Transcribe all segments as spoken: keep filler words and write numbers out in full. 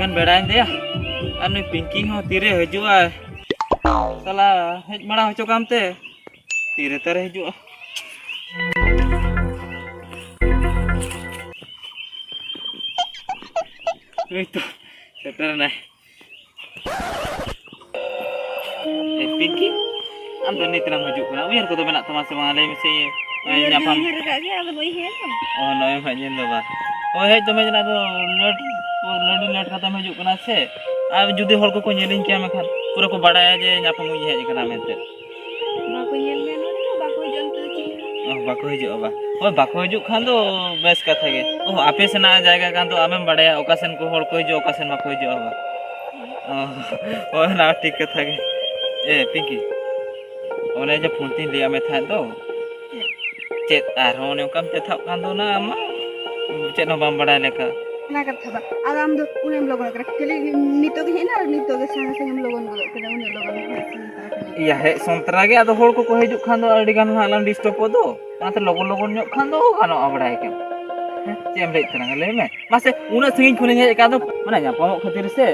ᱜᱟᱱ ᱵᱮᱲᱟᱭᱮᱱ ᱫᱚᱭᱟ᱾ ᱟᱨ ᱱᱩᱭ ᱯᱤᱝᱠᱤ ᱦᱚᱸ ᱛᱤᱨᱮ ᱦᱤᱡᱩᱜᱼᱟᱭ? ᱥᱟᱞᱟ, ᱦᱮᱡ ᱢᱟᱲᱟᱝ ᱦᱚᱪᱚ ᱠᱟᱢ ᱛᱮ᱾ ᱛᱤᱨᱮ ᱛᱟᱨᱮ ᱦᱤᱡᱩᱜᱼᱟ? ᱮᱭ ᱛᱚ, ᱥᱮᱴᱮᱨ ᱮᱱᱟᱭ᱾ ᱮ, ᱯᱤᱝᱠᱤ, ᱟᱢ ᱫᱚ ᱱᱤᱛ ᱨᱮᱢ ᱦᱤᱡᱩᱜ ᱠᱟᱱᱟ? ᱩᱭᱦᱟᱹᱨ ᱠᱚᱫᱚ ᱢᱮᱱᱟᱜ ᱛᱟᱢᱟ ᱥᱮ ᱵᱟᱝ? ᱞᱟᱹᱭ ᱢᱮᱥᱮ᱾ ᱩᱭᱦᱟᱹᱨ ᱧᱟᱯᱟᱢ᱾ ᱩᱭᱦᱟᱹᱨ ᱠᱟᱜ ᱜᱮ, ᱟᱫᱚ ᱵᱟᱹᱧ ᱦᱮᱡ ᱟᱠᱟᱱᱟ᱾ ᱚ, ᱱᱚᱜᱼᱚᱭ ᱮᱢ ᱦᱮᱡ ᱮᱱ ᱫᱚ ᱵᱟ᱾ ᱦᱳᱭ, ᱦᱮᱡ ᱫᱚᱢ ᱦᱮᱡ ᱮᱱᱟ, ᱟᱫᱚ ᱞᱮᱴ, ᱟᱹᱰᱤ ᱞᱮᱴ ᱠᱟᱛᱮᱢ ᱦᱤᱡᱩᱜ ᱠᱟᱱᱟ ᱥᱮ᱾ ᱟᱨ ᱡᱩᱫᱤ ᱦᱚᱲ ᱠᱚᱠᱚ ᱧᱮᱞᱤᱧ ᱠᱮᱭᱟ, ᱢᱮᱱᱠᱷᱟᱱ ᱯᱩᱨᱟᱹ ᱠᱚ ᱵᱟᱲᱟᱭᱟ ᱡᱮ ᱧᱟᱯᱟᱢ ᱤᱧ ᱦᱮᱡ ᱟᱠᱟᱱᱟ ᱢᱮᱱᱛᱮ᱾ ᱵᱟᱠᱚ ᱧᱮᱞ ᱢᱮᱭᱟ ᱱᱚᱰᱮ ᱫᱚ, ᱵᱟᱠᱚ ᱦᱤᱡᱩᱜᱼᱟ ᱱᱚᱛᱮ ᱫᱚ ᱪᱮᱫ ᱦᱚᱸ᱾ ᱚ, ᱵᱟᱠᱚ ᱦᱤᱡᱩᱜᱼᱟ ᱵᱟ᱾ ᱦᱳᱭ, ᱵᱟᱠᱚ ᱦᱤᱡᱩᱜ ᱠᱷᱟᱱ ᱫᱚ ᱵᱮᱥ ᱠᱟᱛᱷᱟ ᱜᱮ᱾ ᱚ, ᱟᱯᱮ ᱥᱮᱱᱟᱜ ᱡᱟᱭᱜᱟ ᱠᱟᱱ ᱫᱚ ᱟᱢᱮᱢ ᱵᱟᱲᱟᱭᱟ, ᱚᱠᱟ ᱥᱮᱱ ᱠᱚ ᱦᱚᱲ ᱠᱚ ᱦᱤᱡᱩᱜᱼᱟ, ᱚᱠᱟ ᱥᱮᱱ ᱵᱟᱠᱚ ᱦᱤᱡᱩᱜᱼᱟ ᱵᱟ᱾ ᱚ, ᱦᱳᱭ, ᱚᱱᱟ ᱦᱚᱸ ᱴᱷᱤᱠ ᱠᱟᱛᱷᱟ ᱜᱮ᱾ ᱮ, ᱯᱤᱝᱠᱤ, ᱚᱱᱮ ᱡᱮ ᱯᱷᱳᱱ ᱛᱤᱧ ᱞᱟᱹᱭᱟᱫ ᱢᱮ ᱛᱟᱦᱮᱸᱫ ᱫᱚ, ᱪᱮᱫ ᱟᱨᱦᱚᱸ ᱚᱱᱮ ᱚᱱᱠᱟᱢ ᱪᱮᱛᱷᱟᱜ ᱠᱟᱱ ᱫᱚ ᱱᱟ ᱟᱢ ᱢᱟ? ᱪᱮᱫ ᱦᱚᱸ ᱵᱟᱢ ᱵᱟᱲᱟᱭ ᱞᱮᱠᱟ᱾ ᱚᱱᱟ ᱠᱟᱛᱷᱟ ᱵᱟᱝ᱾ ᱟᱫᱚ ᱟᱢ ᱫᱚ ᱩᱱᱟᱹᱜ ᱮᱢ ᱞᱚᱜᱚᱱ ᱠᱟᱱᱟ, ᱠᱷᱟᱹᱞᱤ ᱱᱤᱛᱚᱜ ᱜᱮ ᱦᱮᱡ ᱮᱱᱟ ᱟᱨ ᱱᱤᱛᱚᱜ ᱜᱮ ᱥᱟᱸᱜᱮ ᱥᱟᱸᱜᱮᱢ ᱞᱚᱜᱚᱱ ᱜᱚᱫᱚᱜ ᱠᱟᱱᱟ, ᱩᱱᱟᱹᱜ ᱞᱚᱜᱚᱱ ᱦᱮᱡ ᱥᱮᱱ ᱛᱟᱨᱟ ᱠᱟᱱᱟ᱾ ᱤᱭᱟ, ᱦᱮᱡ ᱥᱚᱱᱛᱨᱟ ᱜᱮ, ᱟᱫᱚ ᱦᱚᱲ ᱠᱚᱠᱚ ᱦᱤᱡᱩᱜ ᱠᱷᱟᱱ ᱫᱚ ᱟᱹᱰᱤ ᱜᱟᱱ ᱦᱟᱸᱜ ᱞᱟᱝ ᱰᱤᱥᱴᱟᱵᱚᱜ ᱫᱚ, ᱚᱱᱟᱛᱮ ᱞᱚᱜᱚᱱ ᱞᱚᱜᱚᱱ ᱧᱚᱜ ᱠᱷᱟᱱ ᱫᱚ ᱜᱟᱱᱚᱜᱼᱟ, ᱵᱟᱲᱟᱭ ᱠᱮᱫ᱾ ᱦᱮᱸ, ᱪᱮᱫ ᱮᱢ ᱞᱟᱹᱭᱮᱫ ᱛᱟᱞᱟᱝᱟ ᱞᱟᱹᱭ ᱢᱮ? ᱢᱟᱥᱮ, ᱩᱱᱟᱹᱜ ᱥᱟᱺᱜᱤᱧ ᱠᱷᱚᱱᱤᱧ ᱦᱮᱡ ᱟᱠᱟᱱ ᱫᱚ, ᱢᱟᱱᱮ, ᱧᱟᱯᱟᱢᱚᱜ ᱠᱷᱟᱹᱛᱤᱨ ᱥᱮ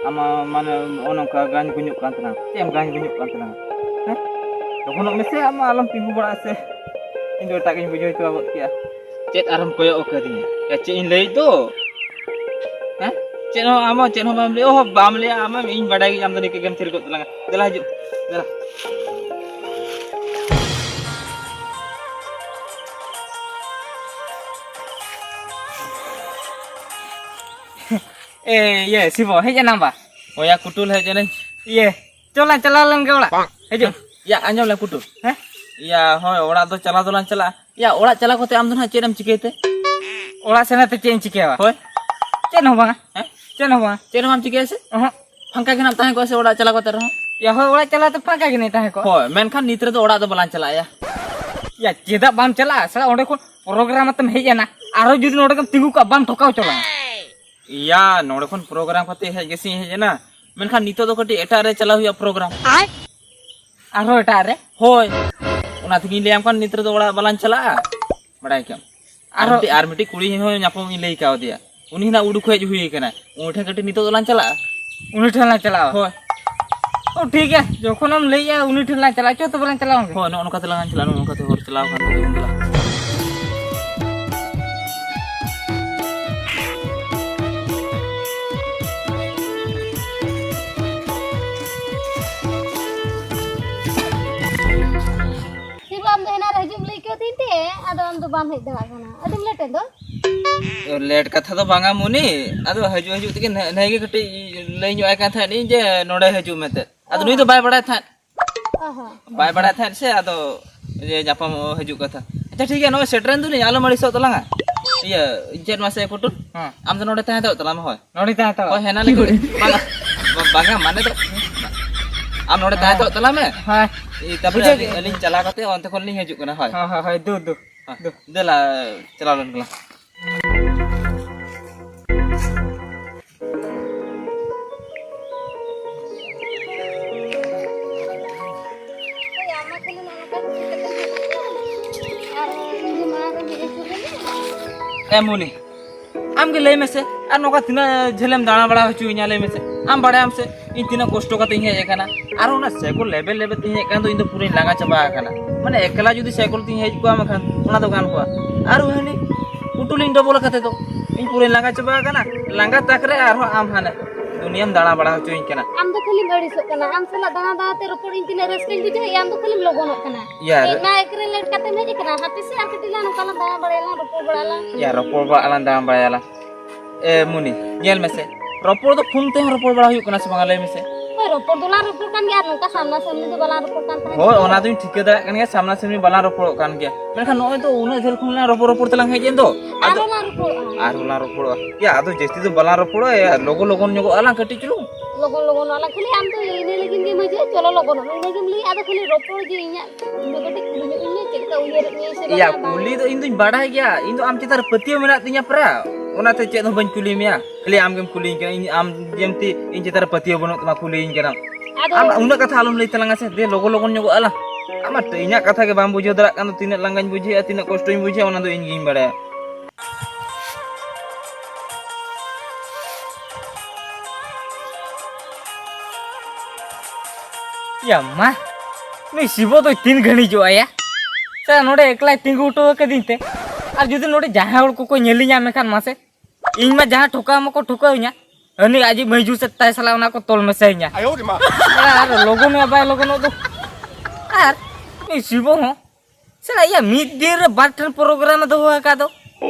ᱟᱢ, ᱢᱟᱱᱮ, ᱱᱚᱜᱼᱚ ᱱᱚᱝᱠᱟ ᱜᱟᱱ ᱜᱩᱧᱚᱜ ᱠᱟᱱ ᱛᱟᱞᱟᱝᱟ? ᱪᱮᱫ ᱮᱢ ᱜᱟᱱ ᱜᱩᱧᱚᱜ ᱠᱟᱱ ᱛᱟᱞᱟᱝᱟ? ᱦᱮᱸ? ᱞᱚᱜᱚᱱᱚᱜ ᱢᱮᱥᱮ, ᱟᱢ ᱢᱟ ᱟᱞᱚᱢ ᱛᱤᱸᱜᱩ ᱵᱟᱲᱟᱜᱼᱟ ᱥᱮ᱾ ᱤᱧ ᱫᱚ ᱮᱴᱟᱜ ᱜᱤᱧ ᱵᱩᱡᱷᱟᱹᱣ ᱦᱚᱪᱚ ᱜᱚᱫ ᱠᱮᱜᱼᱟ᱾ ᱪᱮᱫ ᱟᱨᱦᱚᱸᱢ ᱠᱚᱭᱚᱜ ᱟᱠᱟᱫᱤᱧᱟ? ᱮ, ᱪᱮᱫ ᱤᱧ ᱞᱟᱹᱭᱮᱫ ᱫᱚ? ᱦᱮᱸ? ᱪᱮᱫ ᱦᱚᱸ, ᱟᱢ ᱦᱚᱸ ᱪᱮᱫ ᱦᱚᱸ ᱵᱟᱢ ᱞᱟᱹᱭᱟ? ᱚᱦᱚ, ᱵᱟᱢ ᱞᱟᱹᱭᱟ, ᱟᱢ ᱤᱧ ᱵᱟᱰᱟᱭ ᱜᱤᱧ, ᱟᱢ ᱫᱚ ᱱᱤᱝᱠᱟᱹ ᱜᱮᱢ ᱛᱷᱤᱨ ᱜᱚᱫ ᱛᱟᱞᱟᱝᱟ᱾ ᱫᱮᱞᱟ ᱦᱤᱡᱩᱜ, ᱫᱮᱞᱟ᱾ ᱮ, ᱤᱭᱟᱹ, ᱥᱤᱵᱚ, ᱦᱮᱡ ᱮᱱᱟᱢ ᱵᱟ? ᱚᱭᱟ ᱠᱩᱴᱩᱞ ᱦᱮᱡ ᱮᱱᱟᱹᱧ᱾ ᱤᱭᱟᱹ, ᱪᱚᱞᱟᱝ ᱪᱟᱞᱟᱣ ᱞᱮᱱ ᱜᱮ ᱚᱲᱟᱜ᱾ ᱦᱤᱡᱩᱜ᱾ ᱭᱟ, ᱟᱸᱡᱚᱢ ᱞᱮ ᱠᱩᱴᱩᱞ᱾ ᱦᱮᱸ? ᱭᱟ, ᱦᱳᱭ, ᱚᱲᱟᱜ ᱫᱚ ᱪᱟᱞᱟᱣ ᱫᱚᱞᱟᱝ ᱪᱟᱞᱟᱜᱼᱟ᱾ ᱭᱟ, ᱚᱲᱟᱜ ᱪᱟᱞᱟᱣ ᱠᱟᱛᱮ ᱟᱢ ᱫᱚ ᱱᱟᱦᱟᱜ ᱪᱮᱫ ᱮᱢ ᱪᱤᱠᱟᱹᱭ ᱛᱮ? ᱚᱲᱟᱜ ᱥᱮᱱ ᱠᱟᱛᱮ ᱪᱮᱫ ᱤᱧ ᱪᱤᱠᱟᱹᱭᱟ? ᱦᱳᱭ᱾ ᱪᱮᱫ ᱦᱚᱸ ᱵᱟᱝᱟ᱾ ᱦᱮᱸ? ᱪᱮᱫ ᱦᱚᱸ ᱵᱟᱝᱟ᱾ ᱪᱮᱫ ᱦᱚᱸ ᱵᱟᱢ ᱪᱤᱠᱟᱹᱭᱟ ᱥᱮ? ᱚᱦᱚᱸᱜ᱾ ᱯᱷᱟᱸᱠᱟ ᱜᱮ ᱱᱟᱢ ᱛᱟᱦᱮᱸ ᱠᱚᱜᱼᱟ ᱥᱮ ᱚᱲᱟᱜ ᱪᱟᱞᱟᱣ ᱠᱟᱛᱮ ᱨᱮᱦᱚᱸ? ᱭᱟ, ᱦᱳᱭ, ᱚᱲᱟᱜ ᱪᱟᱞᱟᱣ ᱠᱟᱛᱮ ᱯᱷᱟᱸᱠᱟ ᱜᱮ ᱱᱟᱹᱧ ᱛᱟᱦᱮᱸ ᱠᱚᱜᱼᱟ᱾ ᱦᱳᱭ, ᱢᱮᱱᱠᱷᱟᱱ ᱱᱤᱛ ᱨᱮᱫᱚ ᱚᱲᱟᱜ ᱫᱚ ᱵᱟᱞᱟᱝ ᱪᱟᱞᱟᱜᱼᱟ ᱭᱟ᱾ ᱭᱟ, ᱪᱮᱫᱟᱜ ᱵᱟᱢ ᱪᱟᱞᱟᱜᱼᱟ? ᱥᱟᱞᱟ, ᱚᱸᱰᱮ ᱠᱷᱚᱱ ᱯᱨᱳᱜᱨᱟᱢ ᱟᱛᱮᱢ ᱦᱮᱡ ᱮᱱᱟ, ᱟᱨᱦᱚᱸ ᱡᱩᱫᱤ ᱱᱚᱰᱮ ᱜᱮᱢ ᱛᱤᱸᱜᱩ ᱠᱚᱜᱼᱟ, ᱵᱟᱢ ᱴᱷᱚᱠᱟᱣ ᱦᱚᱪᱚ ᱞᱟᱝᱟ᱾ ᱭᱟ, ᱱᱚᱰᱮ ᱠᱷᱚᱱ ᱯᱨᱳᱜᱨᱟᱢ ᱠᱟᱛᱮ ᱦᱮᱡ ᱜᱮᱥᱮᱧ ᱦᱮᱡ ᱮᱱᱟ, ᱢᱮᱱᱠᱷᱟᱱ ᱱᱤᱛᱚᱜ ᱫᱚ ᱠᱟᱹᱴᱤᱡ ᱮᱴᱟᱜ ᱨᱮ ᱪᱟᱞᱟᱣ ᱦᱩᱭᱩᱜᱼᱟ ᱯᱨᱳᱜᱨᱟᱢ᱾ ᱟᱨᱦᱚᱸ ᱮᱴᱟᱜ ᱨᱮ? ᱦᱳᱭ, ᱚᱱᱟ ᱛᱮᱜᱤᱧ ᱞᱟᱹᱭᱟᱢ ᱠᱟᱱ ᱱᱤᱛ ᱨᱮᱫᱚ ᱚᱲᱟᱜ ᱵᱟᱞᱟᱝ ᱪᱟᱞᱟᱜᱼᱟ, ᱵᱟᱲᱟᱭ ᱠᱮᱫᱟᱢ᱾ ᱟᱨ ᱟᱨᱦᱚᱸ ᱢᱤᱫᱴᱤᱡ, ᱟᱨ ᱢᱤᱫᱴᱤᱡ ᱠᱩᱲᱤ ᱦᱚᱸ ᱧᱟᱯᱟᱢ ᱤᱧ ᱞᱟᱹᱭ ᱠᱟᱣᱫᱮᱭᱟ᱾ ᱩᱱᱤ ᱦᱟᱸᱜ ᱩᱰᱩᱠ ᱦᱮᱡ ᱦᱩᱭ ᱠᱟᱱᱟ᱾ ᱩᱱᱤ ᱴᱷᱮᱱ ᱠᱟᱹᱴᱤᱡ ᱱᱤᱛᱚᱜ ᱫᱚᱞᱟᱝ ᱪᱟᱞᱟᱜᱼᱟ᱾ ᱩᱱᱤ ᱴᱷᱮᱱ ᱞᱟᱝ ᱪᱟᱞᱟᱜᱼᱟ? ᱦᱳᱭ᱾ ᱚ, ᱴᱷᱤᱠ ᱜᱮᱭᱟ, ᱡᱚᱠᱷᱚᱱᱮᱢ ᱞᱟᱹᱭᱮᱜᱼᱟ ᱩᱱᱤ ᱴᱷᱮᱱ ᱞᱟᱝ ᱪᱟᱞᱟᱜᱼᱟ, ᱪᱚ ᱛᱚᱵᱮ ᱞᱟᱝ ᱪᱟᱞᱟᱣ ᱞᱮᱱ ᱜᱮ᱾ ᱦᱳᱭ, ᱱᱚᱜᱼᱚ ᱱᱚᱝᱠᱟ ᱛᱮᱞᱟᱝ ᱪᱟᱞᱟᱜᱼᱟ, ᱱᱚᱜᱼᱚ ᱱᱚᱝᱠᱟ ᱛᱮ ᱦᱚᱨ ᱪᱟᱞᱟᱣ ᱠᱟᱱ ᱛᱟᱵᱚᱱ ᱫᱚ᱾ ᱥᱤᱵᱩ, ᱟᱢ ᱫᱚ ᱮᱱᱟᱱ ᱨᱮ ᱦᱤᱡᱩᱜ ᱮᱢ ᱞᱟᱹᱭ ᱠᱮᱫ ᱛᱤᱧ ᱛᱮ, ᱟᱫᱚ ᱟᱢ ᱫᱚ ᱵᱟᱢ ᱦᱮᱡ ᱫᱟᱲᱮᱭᱟᱜ ᱠᱟᱱᱟ, ᱟᱹᱰᱤᱢ ᱞᱮᱴ ᱮᱱ ᱫᱚ᱾ ᱞᱮᱴ ᱠᱟᱛᱷᱟ ᱫᱚ ᱵᱟᱝᱟ ᱢᱩᱱᱤ, ᱟᱫᱚ ᱦᱤᱡᱩᱜ ᱦᱤᱡᱩᱜ ᱛᱮᱜᱮ ᱱᱮ-, ᱱᱮ ᱜᱮ ᱠᱟᱹᱴᱤᱡ ᱞᱟᱹᱭ ᱧᱚᱜ ᱟᱭ ᱠᱟᱱ ᱛᱟᱦᱮᱸᱫ ᱤᱧ ᱡᱮ ᱱᱚᱰᱮ ᱦᱤᱡᱩᱜ ᱢᱮᱱᱛᱮ᱾ ᱟᱫᱚ ᱚ᱾ ᱱᱩᱭ ᱫᱚ ᱵᱟᱭ ᱵᱟᱲᱟᱭ ᱛᱟᱦᱮᱸᱫ᱾ ᱚ ᱦᱚᱸ᱾ ᱵᱟᱭ ᱵᱟᱲᱟᱭ ᱛᱟᱦᱮᱸᱫ ᱥᱮ, ᱟᱫᱚ ᱡᱮ ᱧᱟᱯᱟᱢᱚᱜ ᱦᱤᱡᱩᱜ ᱠᱟᱛᱷᱟ᱾ ᱟᱪᱪᱷᱟ, ᱴᱷᱤᱠ ᱜᱮᱭᱟ, ᱱᱚᱜᱼᱚᱭ ᱥᱮᱴᱮᱨᱮᱱ ᱫᱚᱞᱤᱧ, ᱟᱞᱚᱢ ᱟᱹᱲᱤᱥᱚᱜ ᱛᱟᱞᱟᱝᱟ᱾ ᱤᱭᱟᱹ, ᱪᱮᱫ ᱢᱟᱥᱮ ᱯᱩᱴᱩᱞ? ᱦᱮᱸ᱾ ᱟᱢ ᱫᱚ ᱱᱚᱰᱮ ᱛᱟᱦᱮᱸ ᱦᱟᱛᱟᱲᱚᱜ ᱛᱟᱞᱟᱝ ᱢᱮ, ᱦᱳᱭ᱾ ᱱᱚᱰᱮ ᱛᱟᱦᱮᱸ ᱦᱟᱛᱟᱲᱚᱜ? ᱦᱳᱭ, ᱦᱮᱱᱟ ᱞᱮ ᱠᱩᱲᱤ᱾ ᱵᱟᱝᱟ, ᱵᱟ-, ᱵᱟᱝᱟ, ᱢᱟᱱᱮ ᱫᱚ, ᱟᱢ ᱱᱚᱰᱮ ᱛᱟᱦᱮᱸ ᱦᱮᱸ᱾ ᱦᱟᱛᱟᱲᱚᱜ ᱛᱟᱞᱟᱝ ᱢᱮ᱾ ᱦᱳᱭ᱾ ᱤ, ᱛᱟᱯᱚᱨᱮ ᱵᱩᱡᱷᱟᱹᱣ ᱟᱹᱞᱤᱧ, ᱠᱮᱫ ᱟᱹᱞᱤᱧ ᱪᱟᱞᱟᱣ ᱠᱟᱛᱮ ᱚᱱᱛᱮ ᱠᱷᱚᱱ ᱞᱤᱧ ᱦᱤᱡᱩᱜ ᱠᱟᱱᱟ, ᱦᱳᱭ᱾ ᱦᱳᱭ, ᱦᱳᱭ, ᱦᱳᱭ, ᱫᱩ, ᱫᱩ, ᱦᱳᱭ᱾ ᱫᱩ᱾ ᱫᱮᱞᱟ, ᱪᱟᱞᱟᱣ ᱞᱮᱱ ᱜᱮᱞᱟᱝ᱾ ᱮ ᱢᱩᱱᱤ, ᱟᱢ ᱜᱮ ᱞᱟᱹᱭ ᱢᱮᱥᱮ, ᱟᱨ ᱱᱚᱝᱠᱟ ᱛᱤᱱᱟᱹᱜ ᱡᱷᱟᱹᱞᱮᱢ ᱫᱟᱬᱟ ᱵᱟᱲᱟ ᱦᱚᱪᱚᱭᱤᱧᱟ, ᱞᱟᱹᱭ ᱢᱮᱥᱮ? ᱟᱢ ᱵᱟᱲᱟᱭᱟᱢ ᱥᱮ, ᱤᱧ ᱛᱤᱱᱟᱹᱜ ᱠᱚᱥᱴᱚ ᱠᱟᱛᱮᱧ ᱦᱮᱡ ᱟᱠᱟᱱᱟ, ᱟᱨ ᱚᱱᱟ ᱥᱟᱭᱠᱮᱞ ᱞᱮᱵᱮᱫ ᱞᱮᱵᱮᱫ ᱛᱤᱧ ᱦᱮᱡ ᱟᱠᱟᱱ ᱫᱚ, ᱤᱧ ᱫᱚ ᱯᱩᱨᱟᱹᱧ ᱞᱟᱸᱜᱟ ᱪᱟᱵᱟ ᱟᱠᱟᱱᱟ᱾ ᱢᱟᱱᱮ, ᱮᱠᱞᱟ ᱡᱩᱫᱤ ᱥᱟᱭᱠᱮᱞ ᱛᱤᱧ ᱦᱮᱡ ᱠᱚᱜᱼᱟ, ᱢᱮᱱᱠᱷᱟᱱ ᱚᱱᱟ ᱫᱚ ᱜᱟᱱ ᱠᱚᱜᱼᱟ᱾ ᱟᱨ ᱦᱟᱹᱱᱤ ᱯᱩᱴᱩᱞᱤᱧ ᱰᱚᱵᱚᱞ ᱟᱠᱟᱫ ᱫᱚ, ᱤᱧ ᱯᱩᱨᱟᱹᱧ ᱞᱟᱸᱜᱟ ᱪᱟᱵᱟ ᱟᱠᱟᱱᱟ᱾ ᱞᱟᱸᱜᱟ ᱛᱟᱠ ᱨᱮ ᱟᱨᱦᱚᱸ ᱟᱢ ᱦᱟᱱᱮ ᱫᱩᱱᱤᱭᱟᱹᱢ ᱫᱟᱬᱟ ᱵᱟᱲᱟ ᱦᱚᱪᱚᱧ ᱠᱟᱱᱟ᱾ ᱟᱢ ᱫᱚ ᱠᱷᱟᱹᱞᱤᱢ ᱟᱹᱲᱤᱥᱚᱜ ᱠᱟᱱᱟ᱾ ᱟᱢ ᱥᱟᱞᱟᱜ ᱫᱟᱬᱟ ᱫᱟᱬᱟ ᱛᱮ ᱨᱚᱯᱚᱲ ᱤᱧ ᱛᱤᱱᱟᱹᱜ ᱨᱟᱹᱥᱠᱟᱹᱧ ᱵᱩᱡᱷᱟᱹᱣᱮᱫᱼᱟ, ᱟᱢ ᱫᱚ ᱠᱷᱟᱹᱞᱤᱢ ᱞᱚᱜᱚᱱᱚᱜ ᱠᱟᱱᱟ᱾ ᱭᱟ, ᱤᱧ ᱢᱟ ᱮᱠᱨᱮ ᱞᱮᱴ ᱠᱟᱛᱮᱢ ᱦᱮᱡ ᱟᱠᱟᱱᱟ᱾ ᱦᱟᱯᱮ ᱥᱮ ᱟᱨ ᱠᱟᱹᱴᱤᱡ ᱞᱟᱝ ᱱᱚᱝᱠᱟ ᱞᱟᱝ ᱫᱟᱬᱟ ᱵᱟᱲᱟᱭᱟᱞᱟᱝ, ᱨᱚᱯᱚᱲ ᱵᱟᱲᱟᱭᱟᱞᱟᱝ᱾ ᱭᱟ, ᱨᱚᱯᱚᱲ ᱵᱟᱲᱟ ᱟᱞᱟᱝ, ᱫᱟᱬᱟ ᱵᱟᱲᱟᱭᱟᱞᱟᱝ᱾ ᱮ ᱢᱩᱱᱤ, ᱧᱮᱞ ᱢᱮᱥᱮ, ᱨᱚᱯᱚᱲ ᱫᱚ ᱯᱷᱳᱱ ᱛᱮᱦᱚᱸ ᱨᱚᱯᱚᱲ ᱵᱟᱲᱟ ᱦᱩᱭᱩᱜ ᱠᱟᱱᱟ ᱥᱮ ᱵᱟᱝᱟ, ᱞᱟᱹᱭ ᱢᱮᱥᱮ? ᱦᱳᱭ, ᱨᱚᱯᱚᱲ ᱫᱚᱞᱟᱝ ᱨᱚᱯᱚᱲ ᱠᱟᱱ ᱜᱮᱭᱟ, ᱟᱨ ᱱᱚᱝᱠᱟ ᱥᱟᱢᱱᱟ ᱥᱟᱢᱱᱤ ᱫᱚ ᱵᱟᱞᱟᱝ ᱨᱚᱯᱚᱲ ᱠᱟᱱ ᱛᱟᱦᱮᱸᱫ᱾ ᱦᱳᱭ, ᱚᱱᱟ ᱫᱚᱧ ᱴᱷᱤᱠᱟᱹ ᱫᱟᱲᱮᱭᱟᱜ ᱠᱟᱱ ᱜᱮᱭᱟ, ᱥᱟᱢᱱᱟ ᱥᱟᱢᱱᱤ ᱵᱟᱞᱟᱝ ᱨᱚᱯᱚᱲᱚᱜ ᱠᱟᱱ ᱜᱮᱭᱟ, ᱢᱮᱱᱠᱷᱟᱱ ᱱᱚᱜᱼᱚᱭ ᱛᱚ ᱩᱱᱟᱹᱜ ᱡᱷᱟᱹᱞ ᱠᱷᱚᱱ ᱞᱟᱝ ᱨᱚᱯᱚᱲ ᱨᱚᱯᱚᱲ ᱛᱮᱞᱟᱝ ᱦᱮᱡ ᱮᱱ ᱫᱚ᱾ ᱟᱫᱚ ᱟᱨᱦᱚᱸ ᱞᱟᱝ ᱨᱚᱯᱚᱲᱚᱜᱼᱟ᱾ ᱟᱨᱦᱚᱸ ᱞᱟᱝ ᱨᱚᱯᱚᱲᱚᱜᱼᱟ᱾ ᱭᱟ, ᱟᱫᱚ ᱡᱟᱹᱥᱛᱤ ᱫᱚ ᱵᱟᱞᱟᱝ ᱨᱚᱯᱚᱲᱚᱜᱼᱟ, ᱭᱟ, ᱞᱚᱜᱚᱱ ᱞᱚᱜᱚᱱ ᱧᱚᱜᱚᱜ ᱟᱞᱟᱝ ᱠᱟᱹᱴᱤᱡ ᱪᱩᱞᱩᱝ᱾ ᱞᱚᱜᱚᱱ ᱞᱚᱜᱚᱱ ᱟᱞᱟᱝ ᱠᱷᱟᱹᱞᱤ, ᱟᱢ ᱫᱚ ᱤᱱᱟᱹ ᱞᱟᱹᱜᱤᱫ ᱜᱮᱢ ᱦᱤᱡᱩᱜᱼᱟ, ᱪᱚᱞᱚ ᱞᱚᱜᱚᱱᱚᱜ ᱢᱮ, ᱤᱱᱟᱹ ᱜᱮᱢ ᱞᱟᱹᱭᱟ᱾ ᱟᱫᱚ ᱠᱷᱟᱹᱞᱤ ᱨᱚᱯᱚᱲ ᱡᱮ ᱤᱧᱟᱹᱜ ᱤᱧ ᱫᱚ ᱠᱟᱹᱴᱤᱡ ᱠᱩᱞᱤ ᱧᱚᱜ ᱤᱧ ᱢᱮ, ᱪᱮᱫ ᱞᱮᱠᱟ ᱩᱭᱦᱟᱹᱨᱮᱫ ᱢᱮᱭᱟ ᱥᱮ ᱭᱟ, ᱵᱟᱝᱟ, ᱵᱟᱝ? ᱠᱩᱞᱤ ᱫᱚ ᱤᱧ ᱫᱩᱧ ᱵᱟᱰᱟᱭ ᱜᱮᱭᱟ, ᱤᱧ ᱫᱚ ᱟᱢ ᱪᱮᱛᱟᱱ ᱨᱮ ᱯᱟᱹᱛᱭᱟᱹᱣ ᱢᱮᱱᱟᱜ ᱛᱤᱧᱟ ᱯᱨᱟ, ᱚᱱᱟᱛᱮ ᱪᱮᱫ ᱦᱚᱸ ᱵᱟᱹᱧ ᱠᱩᱞᱤ ᱢᱮᱭᱟ, ᱠᱷᱟᱹᱞᱤ ᱟᱢ ᱜᱮᱢ ᱠᱩᱞᱤᱧ ᱠᱟᱱᱟ᱾ ᱤᱧ ᱟᱢ ᱡᱮᱢᱛᱤ ᱤᱧ ᱪᱮᱛᱟᱱ ᱨᱮ ᱯᱟᱹᱛᱭᱟᱹᱣ ᱵᱟᱹᱱᱩᱜ ᱛᱟᱢᱟ, ᱠᱩᱞᱤᱭᱤᱧ ᱠᱟᱱᱟᱢ᱾ ᱟᱫᱚ ᱟᱢ ᱩᱱᱟᱹᱜ ᱠᱟᱛᱷᱟ ᱟᱞᱚᱢ ᱞᱟᱹᱭ ᱛᱟᱞᱟᱝᱟ ᱥᱮ, ᱫᱮ ᱞᱚᱜᱚ ᱞᱚᱜᱚᱱ ᱧᱚᱜᱚᱜ ᱟᱞᱟᱝ᱾ ᱟᱢᱟᱜ ᱤᱧᱟᱹᱜ ᱠᱟᱛᱷᱟ ᱜᱮ ᱵᱟᱢ ᱵᱩᱡᱷᱟᱹᱣ ᱫᱟᱲᱮᱭᱟᱜ ᱠᱟᱱ ᱫᱚ, ᱛᱤᱱᱟᱹᱜ ᱞᱟᱸᱜᱟᱧ ᱵᱩᱡᱷᱟᱹᱣᱮᱫᱼᱟ, ᱛᱤᱱᱟᱹᱜ ᱠᱚᱥᱴᱚᱧ ᱵᱩᱡᱷᱟᱹᱣᱟ, ᱚᱱᱟ ᱫᱚ ᱤᱧ ᱜᱤᱧ ᱵᱟᱲᱟᱭᱟ᱾ ᱭᱟ ᱢᱟ, ᱱᱩᱭ ᱥᱤᱵᱚ ᱫᱚᱭ ᱛᱤᱱ ᱜᱷᱟᱹᱲᱤᱡᱚᱜᱼᱟ ᱭᱟ? ᱥᱮ ᱱᱚᱰᱮ ᱮᱠᱞᱟᱭ ᱛᱤᱸᱜᱩ ᱦᱚᱴᱚ ᱟᱠᱟᱫᱤᱧ ᱛᱮ? ᱟᱨ ᱡᱩᱫᱤ ᱱᱚᱰᱮ ᱡᱟᱦᱟᱸᱭ ᱦᱚᱲ ᱠᱚᱠᱚ ᱧᱮᱞᱤᱧᱟ ᱢᱮᱱᱠᱷᱟᱱ ᱢᱟᱥᱮ, ᱤᱧ ᱢᱟ ᱡᱟᱦᱟᱸ ᱴᱷᱚᱠᱟᱣ ᱢᱟᱠᱚ ᱴᱷᱚᱠᱟᱣᱤᱧᱟ, ᱦᱟᱹᱱᱤ ᱟᱡᱤᱡ ᱢᱟᱹᱭᱡᱩ ᱥᱮ ᱛᱟᱭ ᱥᱟᱞᱟᱜ ᱚᱱᱟ ᱠᱚ ᱛᱚᱞ ᱢᱮᱥᱟᱭᱤᱧᱟ᱾ ᱟᱨ ᱞᱚᱜᱚᱱᱚᱜ ᱵᱟᱭ ᱞᱚᱜᱚᱱᱚᱜ ᱫᱚ᱾ ᱟᱨ ᱱᱩᱭ ᱥᱤᱵᱚ ᱦᱚᱸ ᱥᱟᱞᱟ ᱭᱟ ᱢᱤᱫ ᱫᱤᱱ ᱨᱮ ᱵᱟᱨ ᱴᱷᱮᱱ ᱯᱨᱳᱜᱨᱟᱢ ᱮ ᱫᱚᱦᱚ ᱟᱠᱟᱫ ᱫᱚ᱾